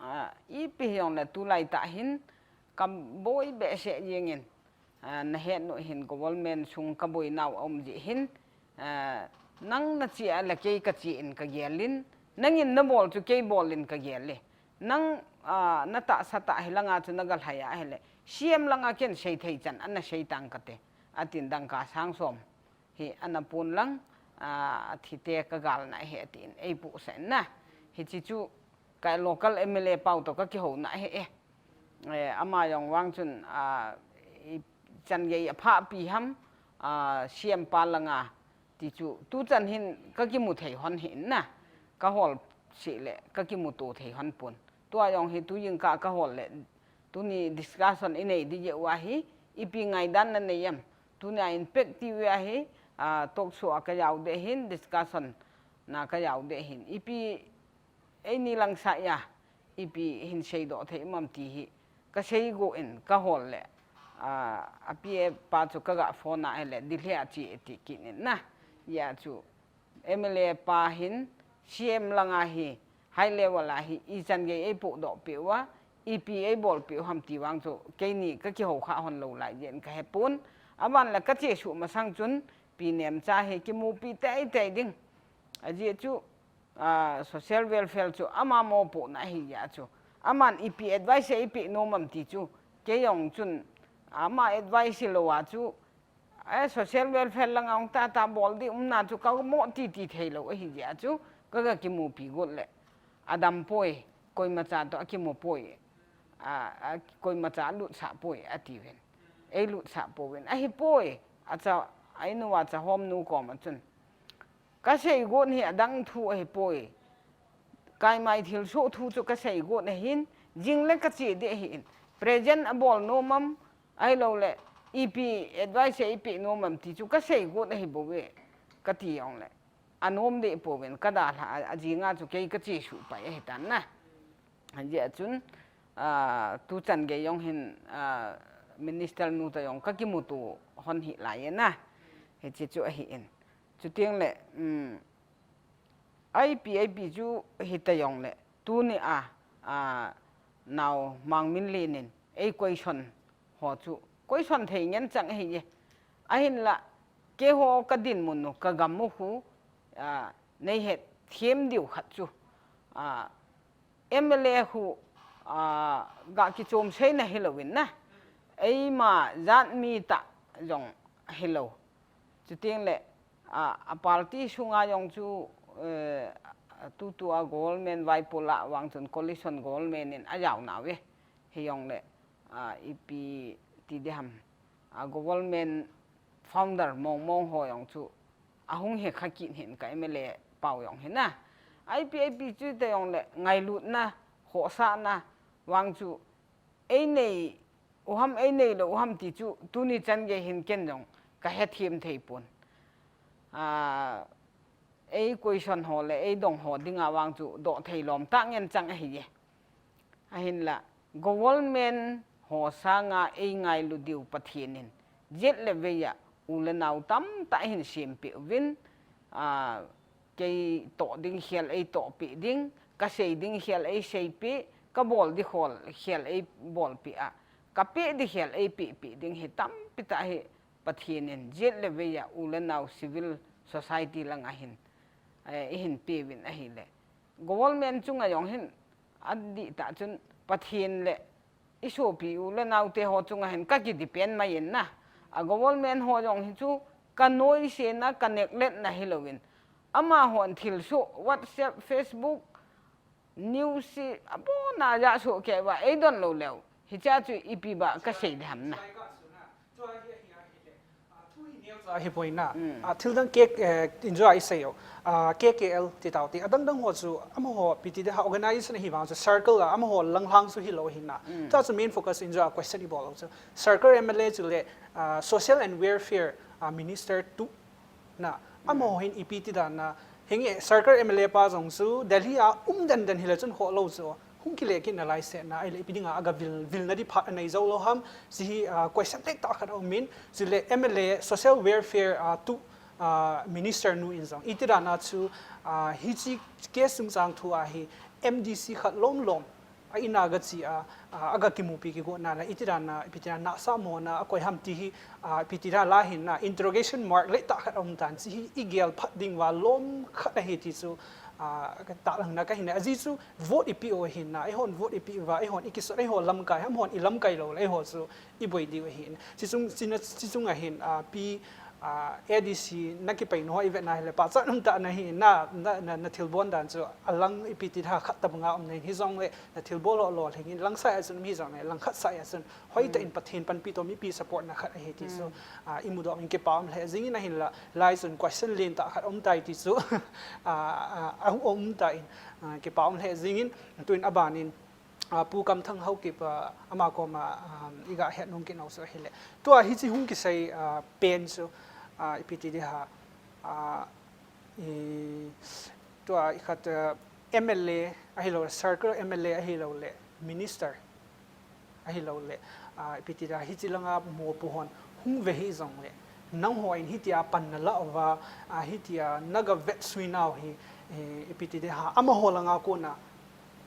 ah, ipi hijong le tulai tah hin kaboi behseh jeng in, ah, nahet u hin government sung kaboinau aum jeh hin, ah, nang nache a le kei kache in kagel in, nangin nabol chu kei bol in kagel e. Nang, ah, natahsa tah hilanga chu nagalhai a ahile, C M langa ken seithei chan ana sei tang kate, atin dangka sang som hi ana pon lang, ah, athite kagalna ahi atin eipuhsah in na. Hiche chu ka local M L A pau toh kakihouna ahi e. Eh, ama jong vang chun, ah, ichan gei aphahpi ham, ah, C M pa langa ti chu tuchan hin kakimu thei hon hi in na. Kahol seh le kakimuto thei hon pon. Tua jong hi tujingkah kahol le tuni discussion inei ding jeh uva hi, ipi ngaidan nanei em? Tunia impact ti uva hi, ah, talk show a kajao ding ahin, discussion na kajao ding ahin, ipi eini lang sah a, ipi hin seidoh thei um am ti hi kasei go in kahol le, ah, api e pa chu kaga phone a ahile Delhi a che e ti kit in na. Hijeh a chu M L A pa hin C M langa hi, high level a hi ichan gei eipohdoh peh uva, ipi eibolpeh u ham ti vang chu keini kakihou kha hon lou lai jeh in kahepon. Aban le kache suh masang chun Pi Nemcha hi kimupi teitei ding. Ajeh chu, ah, social welfare chu ama mopohna ahi jeh a chu, aman ipi advice eipeh nom am ti chu, kei jong chun ama advice hilou a chu, eh, social welfare langa hung tahtah bol ding umna chu kamo titi theilou ahi jeh a chu, kaga kimupi got le, adam poi, koimacha toh akimu poi, a, a, koimacha alutsah poi atiuvin. Ei lutsah pouvin. Ahipoi, acha, a inu a cha hom nu koma chun, kasei got hi adang thu ahipoi. Kaimai thilsoh thu chu kasei got ahin, jing le kache ding ahin. Present abol nom am, ahilouleh, ipi advice eipeh nom am ti chu kasei got ahibouve, kati jongleh, anom deh pouvin, kadalhah a, ajinga chu kei kachesuh pai ahitan na. Hijeh a chun, a, tuchan gei jong hin, a, minister nu toh jong kakimuto hon hih lai e na. Hiche chu ahin. Chuteng le, um, ipi, ipi chu hita jongle, tuni a, a, nao Mangminlen in ei question ho chu, question thei ngen chang ahi e. Ahinla, keiho kadinmun u, kagam u khu, a, neihet them diu khat chu, a, M L A khu, a, ga kichom seina hilouvin na. Eima jat mi tah jong hilou. Chuteng le, a, a party sunga jong chu, eh, tutua government vaipo lah vang chun coalition government in ajao nauve. Hijongle, a, ipi ti ding ham. A, government founder mong mong ho jong chu ahung hekha kit hin ka M L A pau jong hin na. Ipi, ipi chu hita jongle ngailutna, khohsahna vang chu ei nei u ham, ei nei lou u ham ti chu tuni chan gei hin ken jong kahethem thei pon. A, ei question ho le ei dong ho dinga vang chu doh thei lom tah ngen chang ahi e. Ahinla, government ho sanga ei ngailu diu Pathen in, jet le vei a u le nao tamtah hin sempeh uvin, a, kei toh ding khel ei tohpeh ding, kasei ding khel ei seipeh, kabol ding khel, khel ei bolpeh a, kapeh ding khel ei pehpeh ding hi tampi tah hi Pathen in jet le vei a u le nao civil society langa hin, eh, eihin peuvin ahile. Government chunga jong hin, adihtah chun Pathen le isopi u le naote ho chunga hin kaki depend mai in na. A government ho jong hi chu kanoise na, ka neglect na hilouvin, amahon thilsoh WhatsApp, Facebook, news hi abona ja soh kei uva eidon lou leu, hichea chu ipi ba kasei ding ham na. Ahipoi na. A, thil dang kek, eh, in jong isei u. A, K K L ti tau te. Adang dang ho chu, amaho, ipi ti ding ham, organization ahi vang chu, circle a, amaho lang lang chu hilou ahi na. Tua chu main focus in jong question ibol u chu. Circle M L A chu le, a, Social and Welfare, a, Minister tu na. Amaho hin ipi ti dan na. Hinge circle M L A pa jong chu, Delhi a um den den hile chun khoh lou chu. Hung kile kit nalai seh na, ahile ipi dinga aga vil, vilna ding phat anei jou lou ham, hiche hi, ah, question tah khat aum in, chule M L A Social Welfare, ah, tu, ah, Minister nu in jong, iti dan a chu, ah, hiche case chungchang thu a hi M D C khat lom lom, a in a aga che a, ah, aga kimupi kigotna le, iti dan a, ipi ti dan a, nahsah mona, akoi ham ti hi, ah, ipi ti dan a la hin na, interrogation mark le tah khat aum tan, hiche hi igel phat ding uva lom khat ahi ti chu, ah, ka tahlangna kahin nei. Ajeh chu vote ipeh u ahin na, eihon vote ipeh uva, eihon ikisot, eiho lamkai, amahon ilamkai lou le, eiho chu iboi diu ahin. Hiche chung, hiche na, hiche chunga hin, ah, pi, ah, A D C na kipai nau ho ivet na hile, pachat um tah nahi na, na, na, na thilbol dan chu, alang ipi ti ding ham khat tabang a um nahin, hijongle, na thilbol ho lolhing in, lang sah a chun um hijongle, lang khat sah a chun, hoitah in Pathen panpi toh mipi support na khat ahi ti chu, ah, imudoh in kipa um lheh jing in ahinla, lai chun question lentah khat um tai ti chu, ah, ah, um tai in, ah, kipa um lheh jing in, tuin aban in, ah, Pu Kamthang Haokip, ah, ama koma, ah, iga het nom kit nau chu ahile. Tua hiche hung kisei, ah, pen chu, ah, ipi ti ding ham, ah, i, tua ikhat, ah, M L A ahilou le, circle M L A ahilou le, minister ahilou le, ah, ipi ti ding ham, hiche langa mopo hon hung ve hih jongle, nangho in hitia pan nalah uva, ah, hitia naga vetsui nau hi, eh, ipi ti ding ham, amaho langa kona,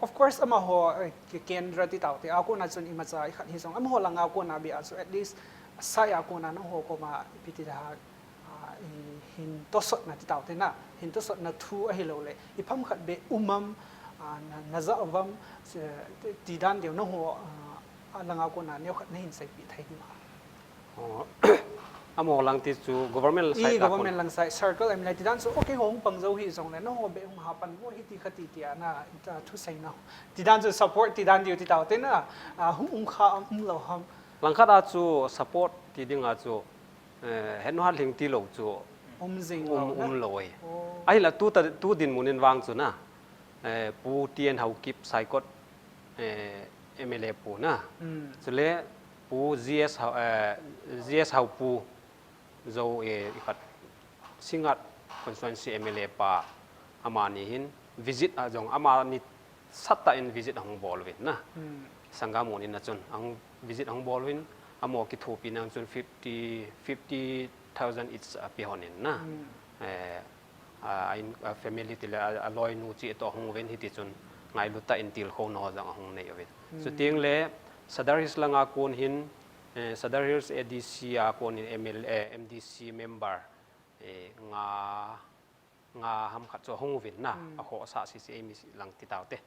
of course, amaho, eh, ke-, kendra ti tau te a kona chun imacha ikhat hijong, amaho langa kona beh a chu at least, asai a kona nangho koma ipi ti ding ham, ah, i, hin tosotna ti tau te na, hin tosotna thu ahilou le, ipi ham khat beh um am, ah, na, naja uvam, eh, ti dan deu nangho, ah, alanga kona neokhat nahin seipeh thei diu ham. Amaho lang ti chu government side la kon. Government lang side, circle M L A ti dan chu, okay, hung pang jou hi jong le, nangho beh hung ha pan vo hi ti kha ti ti a na, ta thu sei na. Ti dan chu support ti dan diu ti tau te na, a, hung um kha um lo ham. Langkhat a chu support ti ding a chu, eh, het nu hat lhing ti lo chu um jing um, lo na? Um lo e. Oh. Ahinla tu ta, tu dinmun in vang chu na, eh, Pu T N Haokip Saikot, eh, M L A pu na. Hmm. Chule Pu G S Hau, eh, G S Hau pu Zo, eh, i khat Singngat constituency M L A pa amani hin visit a jong amani sat tah in visit ahung bol uvin na. Hmm. Sangam mun in a chun ahung visit ahung bol uvin amaho kithopi na chun fifty, fifty thousand each a pe hon in na. Hmm. Eh, a, a in, a family ti le a, a loinu chi to hung uvin hiti chun ngailut tah in tilkhouna ho jong ahung nei uvin. Hmm. Chuteng le Sadar Hills langa kon hin, eh, Sadar Hills A D C a kon hin M L A, M D C member, eh, nga, nga ham khat chu ahung uvin na, hmm, a khohsah C C A mi lang ti tau te.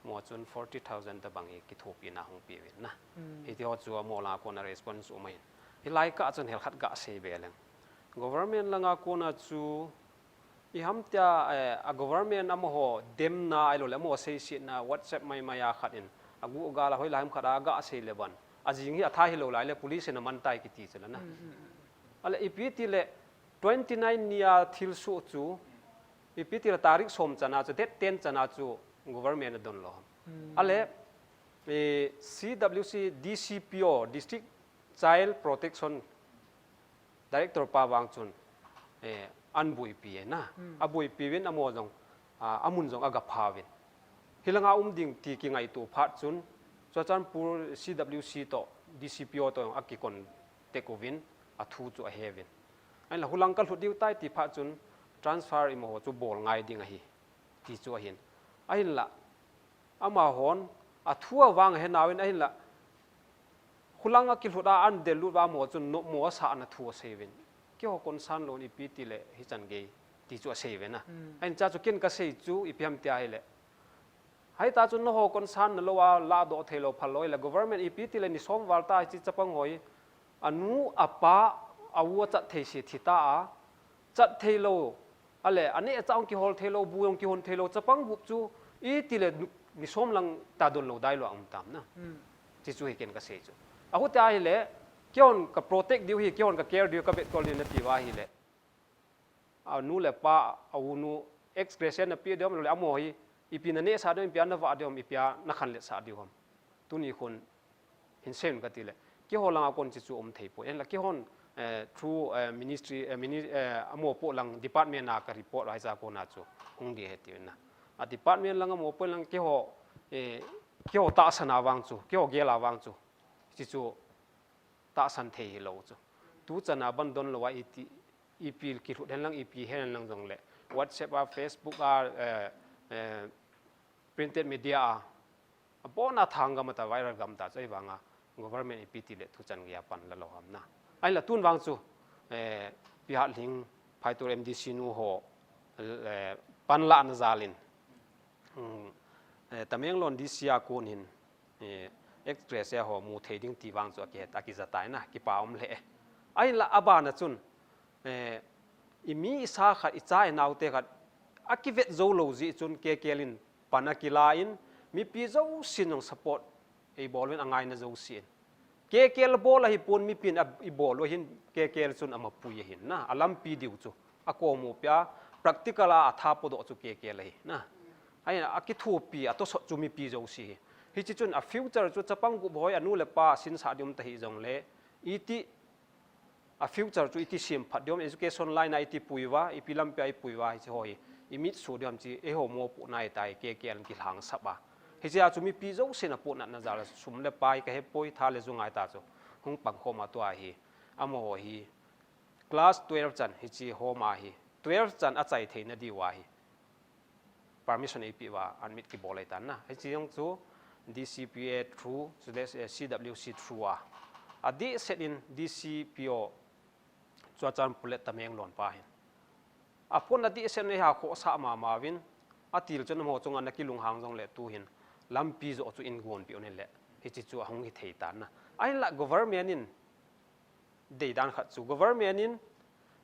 Mo chun forty thousand tabang hi kithopina hung pe uvin na. Hmm. Hiti ho chu amaho langa kon a response um ahin. Hilai kah chun hel khat ga sei be leng. Government langa kon a chu i ham tia, eh, a government amaho demna ahilou le amaho seisetna WhatsApp mai mai a khat in a gu ga la hoi la ham khat a ga sei le ban. A jing hi a tha hilou lai le police in a man tai kiti chu la na. Mm, mm, mm. Ale ipi ti le twenty nine ni a thilsoh chu, ipi ti le tarik som chan a chu, date ten chan a chu government a don lo. Mm. Ale, eh, C W C D C P O, District Child Protection Director pa vang chun, eh, an buipi e na. Hmm. A buipi uvin amaho jong, a, amun jong aga pha uvin. Hilanga um ding ti kingaito phat chun, Churachandpur C W C to D C P O to jong aki contact uvin, a thu chu ahe uvin. Ahinla hulang ka lhut diu tai ti phat chun, transfer imaho chu bol ngai ding ahi, ti chu ahin. Ahinla, amahon, a thu a vang ahe nauvin, ahinla, Hulang a kilhut a an del lut uva mo chun nopmo a sa ana thu a sei uvin. Keiho concern lou in ipi ti le hichan gei ti chu a sei uvin a. Hmm. Ahin cha chu ken ka sei chu ipi ham tia hile. Hita chu nangho concern na lou a ladoh thei lou phal lou hile government ipi ti le ni som val ta hichi chapang ho hi. A nu, a pa, a u a chat thei se thi ta a. Chat thei lou. Ale, a neh a chah hung kihol thei lou, bu hung kihon thei lou, chapang gup chu, iti le nu-, ni som lang ta don lou dai lou a um tam na. Hmm. Ti chu hi ken ka sei chu. A hutia hile, keihon ka protect diu hi, keihon ka care diu, ka vetkol diu na ti uva hile. A nu le pa, a u nu, ex gratia na pe diu ham, le amaho hi, ipi na neh sah diu ham, ipi a na vah diu ham, ipi a na khanlet sah diu ham. Tuni khun, Hin sei un ka ti le, keiho langa kon chi chu um thei poi. Ahinla keihon, eh, through, eh, ministry, eh, mini-, eh, a mopo lang department a ka report a hicha kona chu hung ding ahi ti na. A department lang a mopo lang keiho, eh, keiho tahsan a vang chu, keiho gel a vang chu. Chi chu tahsan thei hilou chu. Tu chan a ban don lou a iti, ipi kilhut hen lang, ipi hen lang jong le. WhatsApp a, Facebook a, eh, eh, printed media a, a pona thang gam a ta viral gam ta chu ahivanga government ipi ti le thu chan gei a pan la lou ham na. Ahinla tun vang chu, eh, Pi Hatlhing Phaitur M D C nu ho, eh, pan la na jal in. Hmm, eh, Tamenglong D C a kon hin, eh, ex gratia ho mu thei ding ti vang chu a kihet, a kija tai na, kipa um le. Ahinla a ban a chun, Eh, i mi i sa khat, i cha i nau te khat, a kivet jou lou jeh chun K K L in pan a kila in, mipi jousen jong support ei bol uvin a ngaina jousen. K K L bol ahi pon mipi in a i bol u ahin K K L chun a mapui ahin na, a lampi diu chu. A komu pia, practical a a tha podoh chu K K L ahi na. Ahin a kithopi, a tosot chu mipi jouse hi. Hichi chun a future chu chapang gup hoi a nu le pa sinsah diu um ta hi jong le, iti A future chu iti sem phat diu ham, education line a iti pui uva, ipi lampi a i pui uva, hichi ho hi, i mit suh diu ham chi, eiho mopohna ahi tai, K K L in kilhangsap a. Hichi a chu mipi jousen a pohnatna jal a sum le pai ka he poi, tha le ju ngai ta chu. Hung pang khom a tua hi, amaho hi, class twelve chan, hichi ho ma hi, twelve chan a chai theina diu ahi. Permission eipeh uva, admit kibol ahi tan na. Hichi jong chu D C P O through, chule, eh, C W C through a. Adehset in D C P O Churachandpur le Tamenglong pa hin. Apon adehset in eiha khohsah mama uvin, atil chun amaho chunga ana kilunghang jong le tu hin, lampi joh chu in gonpeh un le, hichi chu ahung hithei tan na. Ahinla government in, deidan khat chu government in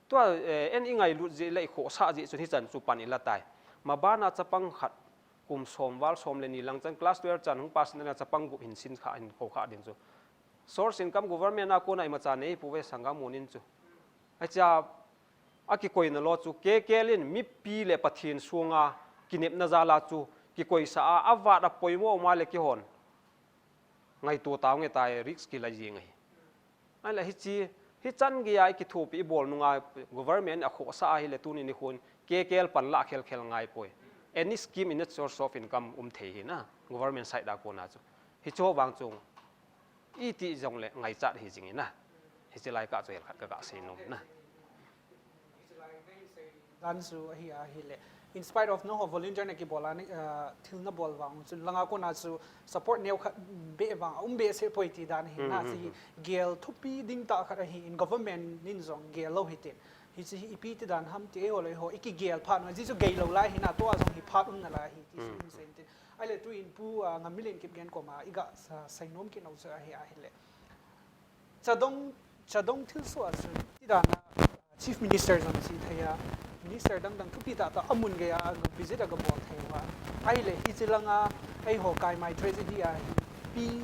tua, eh, en i ngailut jeh le i khohsah jeh chun hichan chu pan i la tai. Mabana chapang khat kum som val som le ni lang chan class twelve chan hung pass in a chapang gup hin sin kha hin kho kha ding chu. Source income government a kona imacha nei pouve sanggam mun in chu. Acha a kikoina lo chu K K L in mipi le Pathen sunga kinepna jal a chu kikoisa a, avat a poimo ma le kihon. Ngaito tao nge tai risk kila jing ahi. Ahile hichi, hichan gei a i kithopi i bol nunga government a khohsah ahile tuni nikhon K K L pan la khel khel ngai poi. Any scheme in a source of income um thei hi na, government side a kona chu. Hichu vang chung iti jong le ngaichat hi jing hi na. Hichi lai kah chu hel khat ka ga sei nom na. Dan chu ahi ahile, in spite of nangho volunteer na kibol a, ni, ah, thil na bol vang chun langa kona chu support neo khat be vang, um behseh poi ti dan ahi na, chi gel thupi ding tah khat ahi in government in jong gel lou hite. Hichi hi ipi ti dan ham ti eiho le eiho, i kigel phat na, chi chu gei lou lai hi na, tua jong hi phat um na lai hi ti chu in sei tin. Ahile tu in Pu, ah, Ngammilen Kipgen koma, i ga sa, sei nom kit nau chu ahi ahile. Chadong, chadong thilsoh a chun, ti dan a, Chief Minister jong chi thei a, Minister dang dang thupi tah tah a mun gei a, a visit a ga bol thei uva. Ahile, hichi langa, eiho Kaimai tragedy a hi, P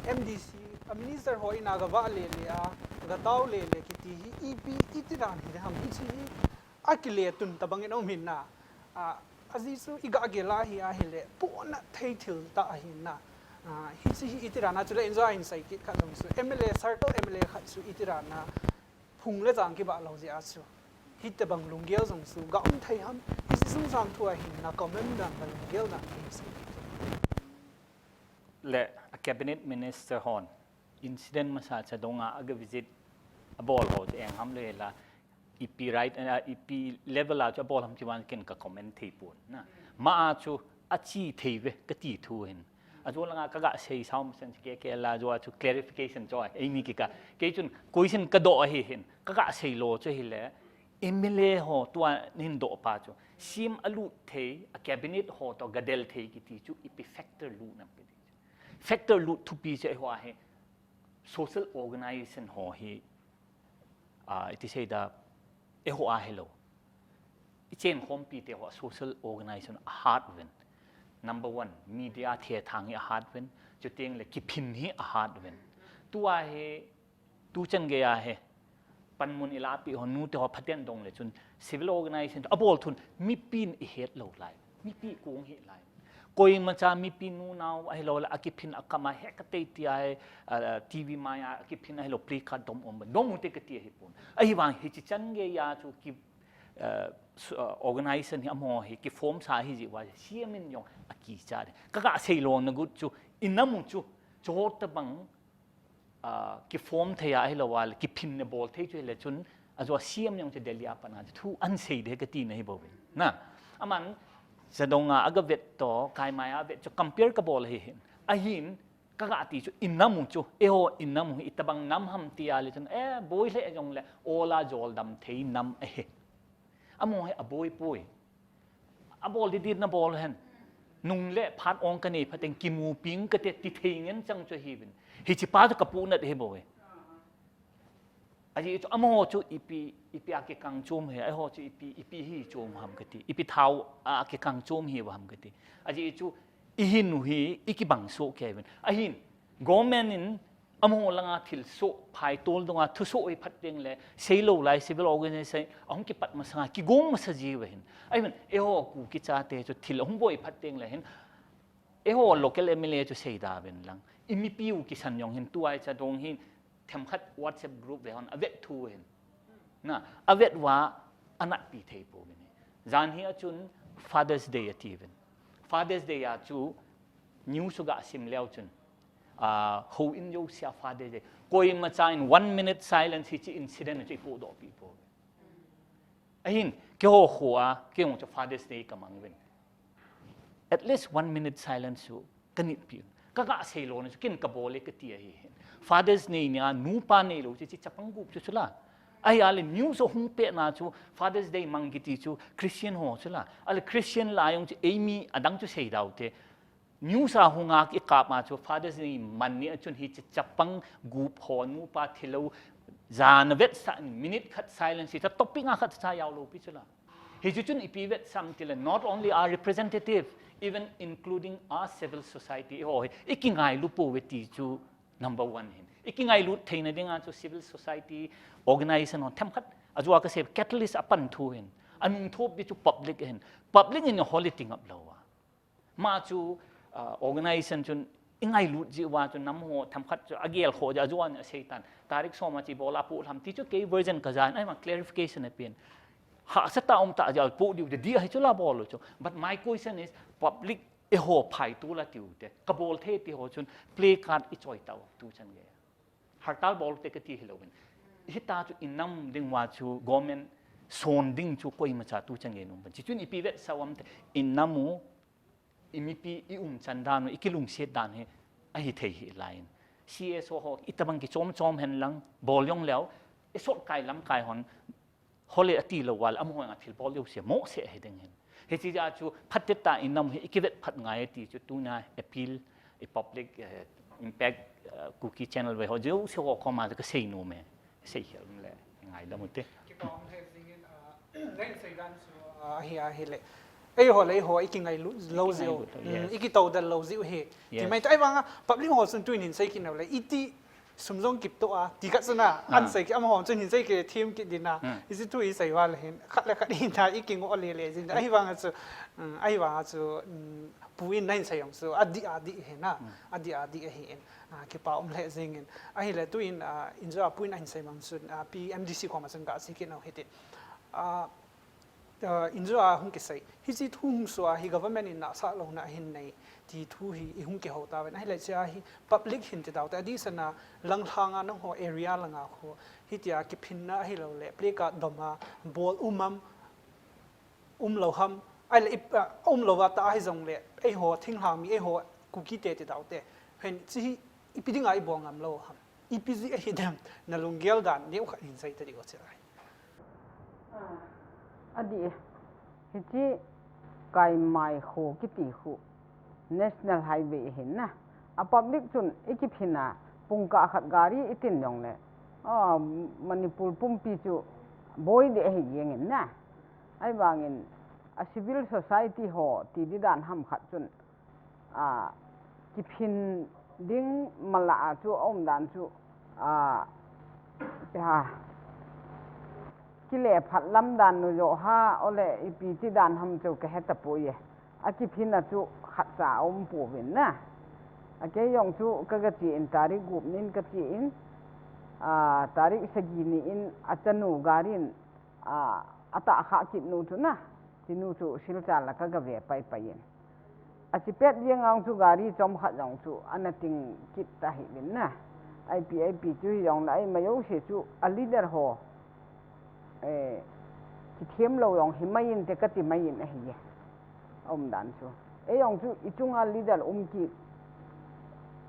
M D C, a Minister ho in a ga vah le le a, ga tao le le kiti hi, ipi, iti dan hi ham hichi hi, a kile tun tabang in um hin na, a, ajeh chu i ga gel a hi ahile, puhna thei thil tah ahi na. A, hichi hi iti dan a chu le enjoy in sei kit khat jong chu, M L A, circle M L A khat chu iti dan a, phung le jang kibah lou jeh a chu. Hitabang lunggel jong chu, ga um thei ham, hichi sung sang thu ahi na, comment dan, ga lunggel dan, hi sei kit. Le, a cabinet minister hon, incident masa chadong a, a ga visit, a bol ho, chu eng ham le la, ipi right, ah, ipi level a chu a bol ham ti vang ken ka comment thei pon na. Ma a chu a chi thei ve ka ti thu hin. A chu langa ka ga sei sao ma sen ke ke la chu a chu clarification chu a, ei mi ki ka. Kei chun question ka doh ahi hin. Ka ga sei lo chu hi le. M L A ho tua nin doh pa chu. Sim a lut thei, a cabinet ho to ga del thei ki ti chu ipi factor lut nam ki ti chu. Factor lut thupi chu eiho a hi. Social organization ho hi a, iti sei da, eiho a hello. I chen khompi te ho social organization a hat ven. Number one, media the thang hi a hat ven. Chuteng le kiphin hi a hat ven. Tua hi, tu chan gei a hi. Panmun i lapi ho nu te ho phaten dong le chun civil organization a bol thun mipin i het lo lai. Mipi kung hi lai. Koima cha mipi nu nau ahi lo la, a kiphin a kama he ka tei ti ai, a, a, T V mai a, a kiphin ahi lo, pli ka dom om ba. Dom u te ka ti ahi pun. Ahi vang hi chi chan gei a chu ki, a, su-, a, organization hi amo hi, ki form sa hi ji wa, siam in jong a ki cha de. Ka ka sei lo na gut chu, i nam u chu, cho ta bang, a, ki form thei a hi lo a, ki phin ne bol thei chu hi le chun, a zo siam jong chu Delhi a pan a chu, thu an sei de ka ti na hi bo vin. Na, aman, Chadong a, a ga vet to, Kaimai a vet chu, compare ka bol hi hin. Ahin, ka ga ti chu, i nam u chu, eiho i nam u hi, i tabang nam ham ti a le chun, eh, boi le jong le, ola jol dam thei nam ahi. Amo hi a boi poi. A bol di di na bol hen. Nung le phat ong ka nei phateng kimu ping ka te ti thei ngen chang chu hi vin. Hi chi pa chu ka pu nat hi bo e. A ji chu amo chu ipi, ipi a ki kang chom he, a ho chu ipi, ipi hi chom ham ka ti. Ipi thau a ki kang chom hi wa ham ka ti. A ji chu i hin u hi, i ki bang so ke vin. A hin, government in Amaho langa thil soh, phai tol donga thu soh hi phat teng le, sei lo lai civil organization, ahung kipat masanga, kigong masa ji ve hin. Ahi man, eiho Kuki chate chu thil ahung boi phat teng le hin, eiho local M L A chu sei da ven lang. I mipi u kisan jong hin, tuai cha dong hin, themkhat WhatsApp group ve hon, a vet thu hin. Na, a vet uva, a natpi thei po ve ni. Jan hi a chun Father's Day a ti ven. Father's Day a chu, news u ga sim leu chun, a, houin jouse a Father's Day. Koima cha in one minute silence hichi incident chu i podoh pi po. Ahin, keiho kho a, keiho chu Father's Day ka mang ven. At least one minute silence chu ka nit pi. Ka ga sei lo na chu ken ka bol e ka ti ahi hin. Father's Day nia nupa nei lo chu chi chapang gup chu chu la. Ahi a le news a hung pe na chu Father's Day mang kiti chu Christian ho chu la. A le Christian la jong chu eimi adang chu sei dau te. News a hung a i kap ma chu Father's Day man ni a chun hi chi chapang gup ho nupa thi lo Jan a vetsah in minute khat silence hi ta topic nga khat cha jao lou pi chu la. Hichu chun ipi vetsah ham tile, not only our representative, even including our civil society, eiho hi ikingailu pouve ti chu number one hin. Ikingailut theina dinga chu civil society organization ho themkhat, ajeh a kasei catalyst a pan thu hin. Anung thop di chu public hin. Public in holi ti ngap lou a. Ma chu, ah, organization chun ingailut jeh uva chu nam ho themkhat chu agel kho jeh a chu ahin asei tan. Tarik som a chu ibola poh lham ti chu kei version kajan, ahivang clarification apen. Hahsa tah um tah jeh a poh diu te di ahi chu la bol u chu. But my question is, public eiho phai tu la tiu te. Kabol thei ti ho chun placard ichoi tau tu chan gei. Hartal bol te kati hilouvin. Hita chu inam ding uva chu government son ding chu koimacha tu chan gei nom pan. Chi chun ipi vetsah u ham te, inam u, imipi i umchan dan u, ikilungset dan hi ahi thei hih laiyin. C S O ho itobang kichom chom hen lang, bol jong leu, isot kai lamkai hon, hole ati lou uva le, amaho henga thil bol jouse mohseh ahi ding hin. Hiche jeh a chu phatechan inam hi ikivet phat ngai ti chu tuna appeal, i public, eh, impact, eh, Kuki channel ve ho jouse ho koma chu kasei nom e. Sei khel le ngaidam u te. Kipa um lheh jingin, ah, nahin sei dan chu, ah, ahi, ahile. Eiho le eiho ikingailut lou jeh u. Ikingailut lou, yes. Mm, ikitoudal lou jeh u hi. Yes. Ti mai ta, ahivanga public ho chun tuin hin sei kit nau le. Iti sum jong kipto a, ti khat chu na, ah, ahin sei kit, amaho chun hin sei kit, them kit ding na. Hmm. Hiche thu isei uva le hin, khat le khat hin ta ikingoh le le jing. Ahivanga chu, mm, ahivanga chu, mm, Pu in nahin sei jong chu, adih, adih hi na, hmm, adih, adih ahi in, ah, kipa um lheh jingin. Ahile tuin, ah, injo a Pu in ahin sei bang chun, ah, P M D C koma chun kasei kit nau hite. Ah, ah, injo a hung kisei. Hiche thu hung soh a hi government in nahsah louna ahin nei ti thu hi ihung kihou tauvin. Ahile chea hi public hin ti dau te. Adeh sanga lang lhanga nangho area langa khu. Hitia kiphinna ahilou le. Placard dom a bol um am. Um lou ham, ahile, ah, um lou va ta ahi jong le, eiho, thinglhang mi, eiho, Kuki te ti dau te. Hen, chi hi, ipi dinga ibol ngam lou ham. Ipi jeh ahi dem, na lunggel dan, neo khat hin sei ta di o chi lai. Ah, adih e. Hiche Kaimai kho kiti khu National Highway hin na. A public chun ikiphin a, pungkah khat gari itin jong le. Ah, Manipur pumpi chu boi deh ahi jeng in na. Ahivangin, a civil society ho ti di dan ham khat chun, a, kiphin ding mala a chu a um dan chu, a, ipi ham, kile phat lam dan nu jo ha, ole ipi ti dan ham chu kahe tapoi e. A kiphin a chu khatcha a um pouvin na. A kei jong chu ka, kache in tarik gup nin kache in, a, tarik sagi ni in a chanu gari in, a, atahkhah kit nu chu na, chinu chu Silchar la ka, kave pai pai in. Ache pet jeng a chu gari chomkhat jong chu ana ting kit ta hih in na. Ipi, ipi chu hi jong le eima jouse chu a leader ho, eh, kithem lou jong hi mai inte kati mai in ahi e. A um dan chu. Ei jong chu i chunga leader um kit,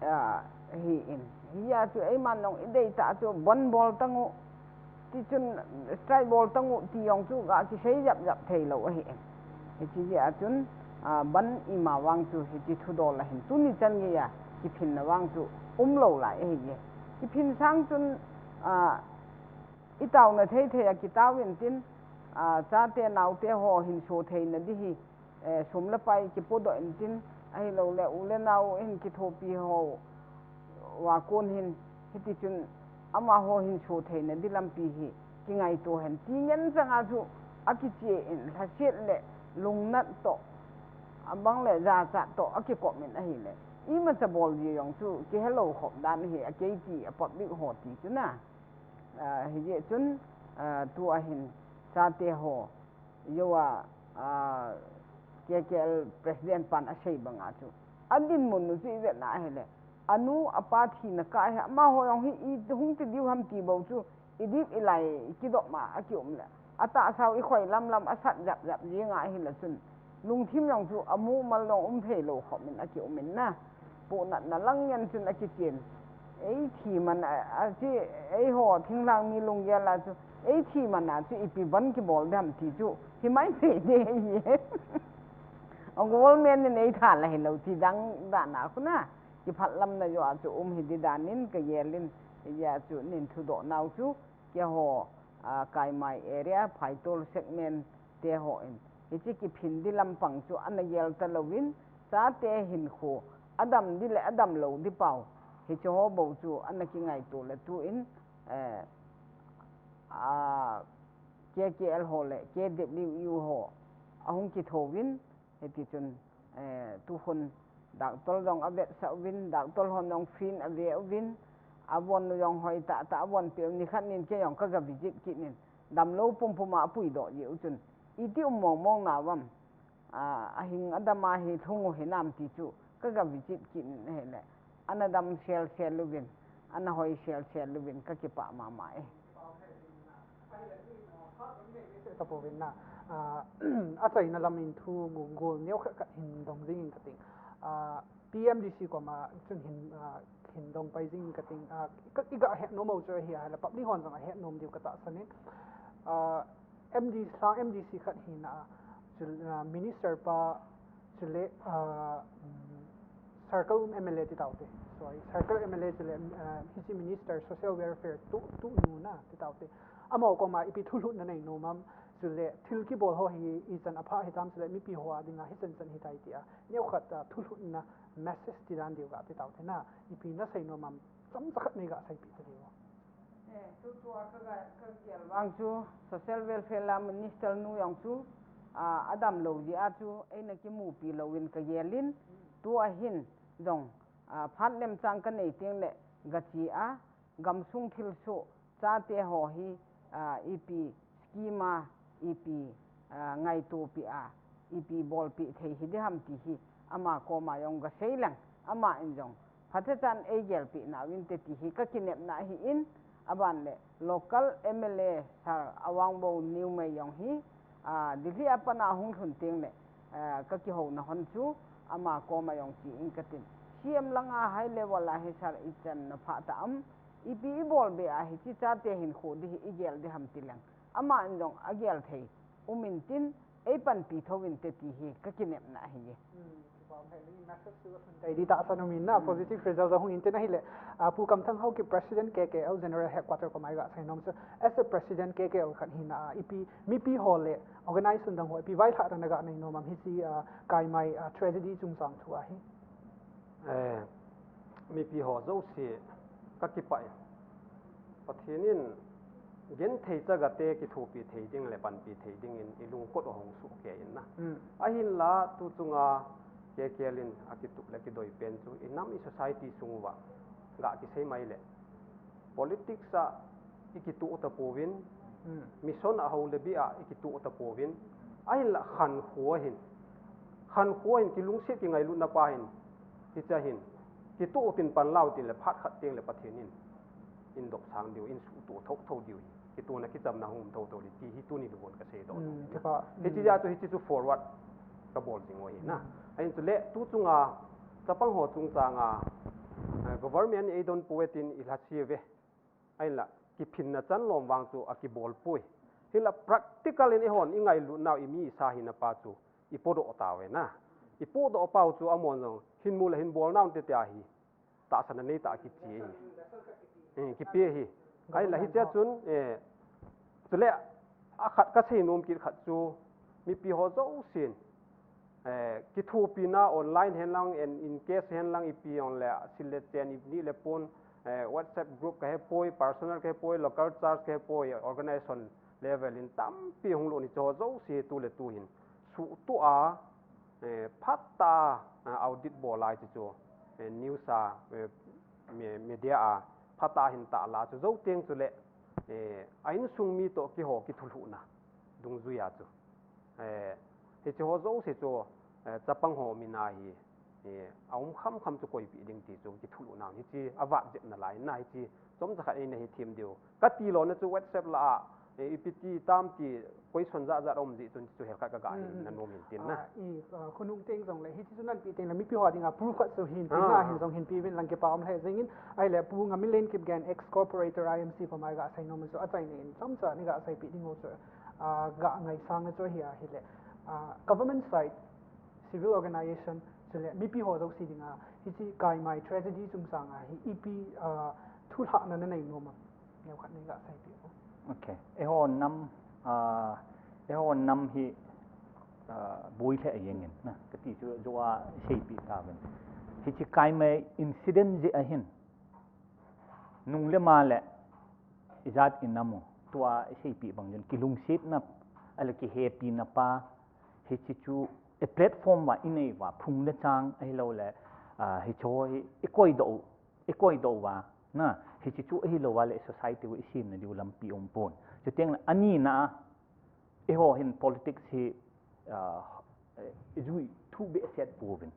ah, ahi in. Hijeh a chu eiman jong i deitah chu bandh bol tang u, ti chun strike bol tang u, ti jong chu ga kisei jap jap thei lou ahi in. Hiche jeh a chun, ah, bandh ima vang chu hiche thudol a hin tuni chan gei a kiphinna vang chu um lou lai ahi e. Kiphin sang chun, ah, i taona thei thei a kitao in tin, ah, chate naote ho hin so theina di hi, eh, sum le pai kipodoh in tin, ahilou le u le nao hin kithopi ho, va kon hin, hiti chun amaho hin so theina di lampi hi kingaito hen. Ti ngen chang a chu akiche in lhaset le lungnat toh, abang le jachat toh akikop in ahile. Imacha bol ji jong chu kihelou khop dan hi a kei ti a public ho ti chu na. Ah, hijeh chun, ah, tua hin chate ho, jo a, ah, K K L president pan asei banga chu. Adinmun u chu i vet na ahile. Anu apa thina kah hi, amaho jong hi i hung ti diu ham ti bou chu, i dip i lai kidop ma a kium le. Atahsa u i khoi lam lam asat jap jap jeng a ahile chun. Lungthim jong chu amumal jong um thei lou khop in akium in na. Pohnatna lang ngen chun akichen. Ei thi man a, achi, eiho thinglhang mi lunggel a chu, ei thi man a chu ipi bandh kibol dem ti chu, hi mai thei de hi. A government in ei tha la hilou ti dang dan a khu na. Kiphat lamna jo a chu um hi di dan in ka gel in, hijeh a chu nin thudoh nau chu, Keiho, a, Kaimai area, Phaitol segment te hon hiche kiphin di lampang chu ana gel talouvin, chate hinkho adam di le adam lou di pau, hiche ho bou chu ana kingaito le tuin, eh, a, K K L ho le K W U ho ahung kithouvin, hiti chun, eh, tukhun doctor jong avetsah uvin, doctor hon jong free in ave uvin, avon jong hoi tah tah avon peh u, nikhat nin kei jong kaga visit kit in, damlou pumpum a apuidoh jeh u chun, iti um mong mong nauvam, a, ahing adam a hi lhung u hinam ti chu kaga visit kit in ahile, ana dam sel sel uvin, ana hoi sel sel uvin, kakipah mama e. Tapouvin na, a, achaina lam in thu gol neo khat khat hin dong jing in kating. A, P M D C koma chun hin, a, hin dong pai jing in kating. A, ka, iga het nom u chu ahi a, le public hon jong ahet nom diu katahsan in. A, M D C, M D C khat hina, chu, a, minister pa, chule, a, um, circle M L A ti taute. Sorry, circle M L A chule, a, hiche minister social welfare tu, tu nu na ti taute. Amaho koma ipi thulhutna nei nom am, chule thil kibol ho hi ichan apha hitam, chule mipi ho a dinga hichan chan hitai tia neo khat, a, thulhutna message ti dan diu ga ti taute na, ipi nasei nom am, chomcha khat nei ga seipeh ta diu. Eh, tutua kaga, kagel vang chu social welfare la minister nu jong chu, a, adam lou jeh a chu eina kimupi louvin kagel in, tua hin jong, a, phat lemchang kanei teng le gache a, gamsung thilsoh, chate ho hi, a, ipi scheme a, ipi, a, ngaitopeh a, ipi bolpeh thei hi diham ti hi ama koma jong gasei leng, ama in jong phatechan eigelpeh nauvinte ti hi kakinepna ahi in, aban le local M L A Sir Awangbou Newmai jong hi, a, Delhi a pat a hung lhun teng le, a, kakihouna hon chu ama koma jong che in katin. C M langa high level a hi sir ichan na phah ta am, ipi ibol be a hiche chate hinkho di hi igel diham ti leng, ama in jong agel thei um intin, eipanpi thou inte ti hi kakinepna ahi e. Hmm, kipah um e, message chu asun tei di tahsan um in na, positive result ahung intin ahile, a, Pu Kamthang Haokip President K K L General Headquarter koma iga sei nom chu, as a President K K L khat hina, a, ipi, mipi ho le organization dang ho ipi vailhahna naga nei nom am hiche, a, Kaimai, a, tragedy chungchang thu ahi. Eh, mipi ho jouse kakipah e. Pathen in genthei chagate kithopi thei ding le panpi thei dingin ilungkot u ahung sohkei in na. Hmm. Ahinla tu chunga K K L in akitup le kidoi pen chu inam i society sung uva ga kisei mai le, politics a ikitoh tapouvin, hmm, mission a hou le bia ikitoh tapouvin, ahinla khankho ahin, khankho ahin, kilungset kingailutna pa ahin, hiche ahin, kitoh utin pan lau tin le phat khat teng le Pathen in eidopsang diu, eisuhtoh thouthou diu hi, kitohna kichamna hung um thouthou di ti hi tuni nikho kasei doh nom. Hmm, kipah. Hiche, hmm, jeh a chu hiche chu forward kabol jing u ahi na. Hmm. Ahin chule tu chunga chapang ho chungchanga, eh, government in eidonpoi tin ilhase uve. Ahinla, kiphinna chan lom vang chu akibolpoi. Hinla practical in eihon ingailut nau imi isa hina pa chu ipodoh tauve na. Ipodoh pau chu amahon jong hin mu le hin bol nau inte tia hi tahsan anei tah kiche ahi. Eh, kipe ahi. Ahinla hichea chun, eh, chule akhat kasei nom kit khat chu mipi ho jousen, eh, kithopina online hen lang, and in case hen lang ipi jong le, sil le chen, ipni le pon, eh, WhatsApp group kahe poi, personal kahe poi, local church kahe poi, organization level in tampi hung lut in hiche ho jouse tu le tu hin suhtoh a, eh, phatah a, ah, audit bol lai chu chu, eh, news a, eh, me-, media a phatah a hin tahlah chu jou teng chule, eh, a insung mi toh kihou kithulhuhna dungjuia chu. Eh, hiche ho jouse chu, eh, chapang ho min a hi, eh, aum khamkham chu koipeh ding ti chu kithulhuhna hiche avah jep nalai na hiche chomcha khat eina hethem diu. Kati lona chu WhatsApp lah a, eh, ipi ti tam ti question jat jat aum jeh chun chu hel khat kaga hin na nom in tin na. Ah, i, ah, khonung teng jongle hiche chu nanpeh teng le mipi ho dinga proof khat chu hin tin na, ah, hin jong hin pe uvin lang kipa um lheh jeng in, ahile Pu Ngamilen Kipgen ex corporator I M C koma iga sei nom chu achaina in chomcha nei ga seipeh ding u chu, ah, ga ngaisang na chu ahi ahile, ah, government side, civil organization, chule mipi ho jouse dinga hiche Kaimai tragedy chungchanga hi ipi, ah, thulhahna nanei nom am? Neokhat nei ga seipeh u. Okay. Eiho nam, ah, eiho nam hi, ah, boi lheh jengin na. Kati chu joa seipi tauvin. Hiche Kaimai incident jeh ahin. Nung le ma le ijat inam u. Tua seipi bang jun. Kilungsetna, ale kihepina pa. Hiche chu a platform va inei va. Phung le chang ahilou le. Ah, hicho hi ikoi doh u. Ikoi doh uva, na, hiche chu ahilou va le society u isemna diu lampi um pon. Chuteng le, anina, eiho hin politics hi, ah, ijui thu behseh pouvin.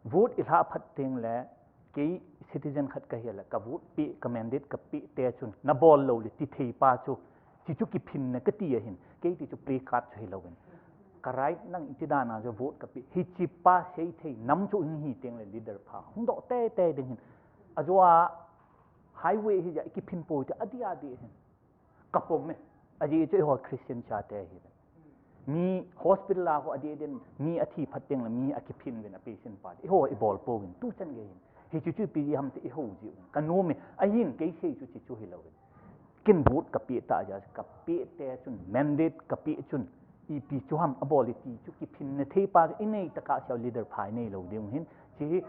Vote ilha phat teng le, kei citizen khat kahi le, ka vote pe, ka mandate ka pe te chun, nabol lou le ti thei pa chu, Hichu kiphinna kati ahin, kei ti chu play card chu hilouvin. Ka right nang iti dan a chu vote ka pe. Hiche pa sei thei nam chu hung hi teng le leader pha. Hung doh tei tei ding hin. Ajeh a highway hi ja kiphin poi ti adi adi hin. Ka pom e. Ajeh chu eiho Christian chate hi. Mi hospital a ho adi din, mi athi phat teng le mi akiphin vin a patient pa. Eiho ibol pouvin. Tu chan gei hin. Hichu chu ipi ham ti eiho ji. Ka nom e. Ahin kei sei chu hichu hilouvin. Ken vote ka pe ta ja, ka pe te chun, mandate ka pe chun, ipi chu ham abol ti chu kiphinna thei pa inei tah a sel leader pha inei lou ding hin, hiche hi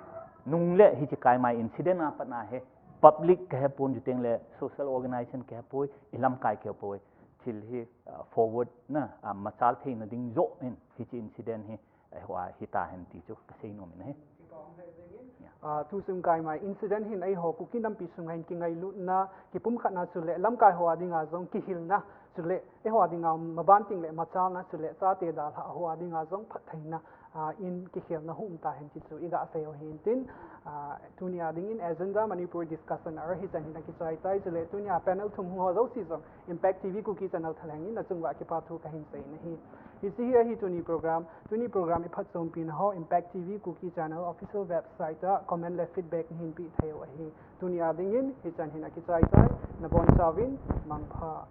nung le hiche Kaimai incident a pat na hi, public kahe pon chuteng le social organization kahe poi, ilamkai kahe poi, thil hi, ah, forward na, ah, machal theina ding joh hin, hiche incident hi, Eiho a hita hen ti chu ka sei nom in ahi. Kipa um lheh jengin. Yeah. Ah, thusung Kaimai incident hin eiho Kuki nampi sunga hin kingailutna, kipumkhatna chule lamkai ho a dinga jong kihilna, chule eiho a dinga maban teng le machalna chule chate dalha ho a dinga jong phattheina, ah, in kikhelna hung um tahen ti chu iga sei u hin tin, ah, tuni a dingin Agenda Manipur discussion a hichan hin akichai tai chule tuni a panel thum ho jouse jong Impact T V Kuki channel thalheng in nachung uva kipa thu kahin sei in ahi. Hiche hi ahi tuni program, tuni program iphatchompi na ho Impact T V Kuki channel official website a comment le feedback nahin pe thei u ahi. Tuni a dingin hichan hin akichai tai, nabon chauvin mangpha.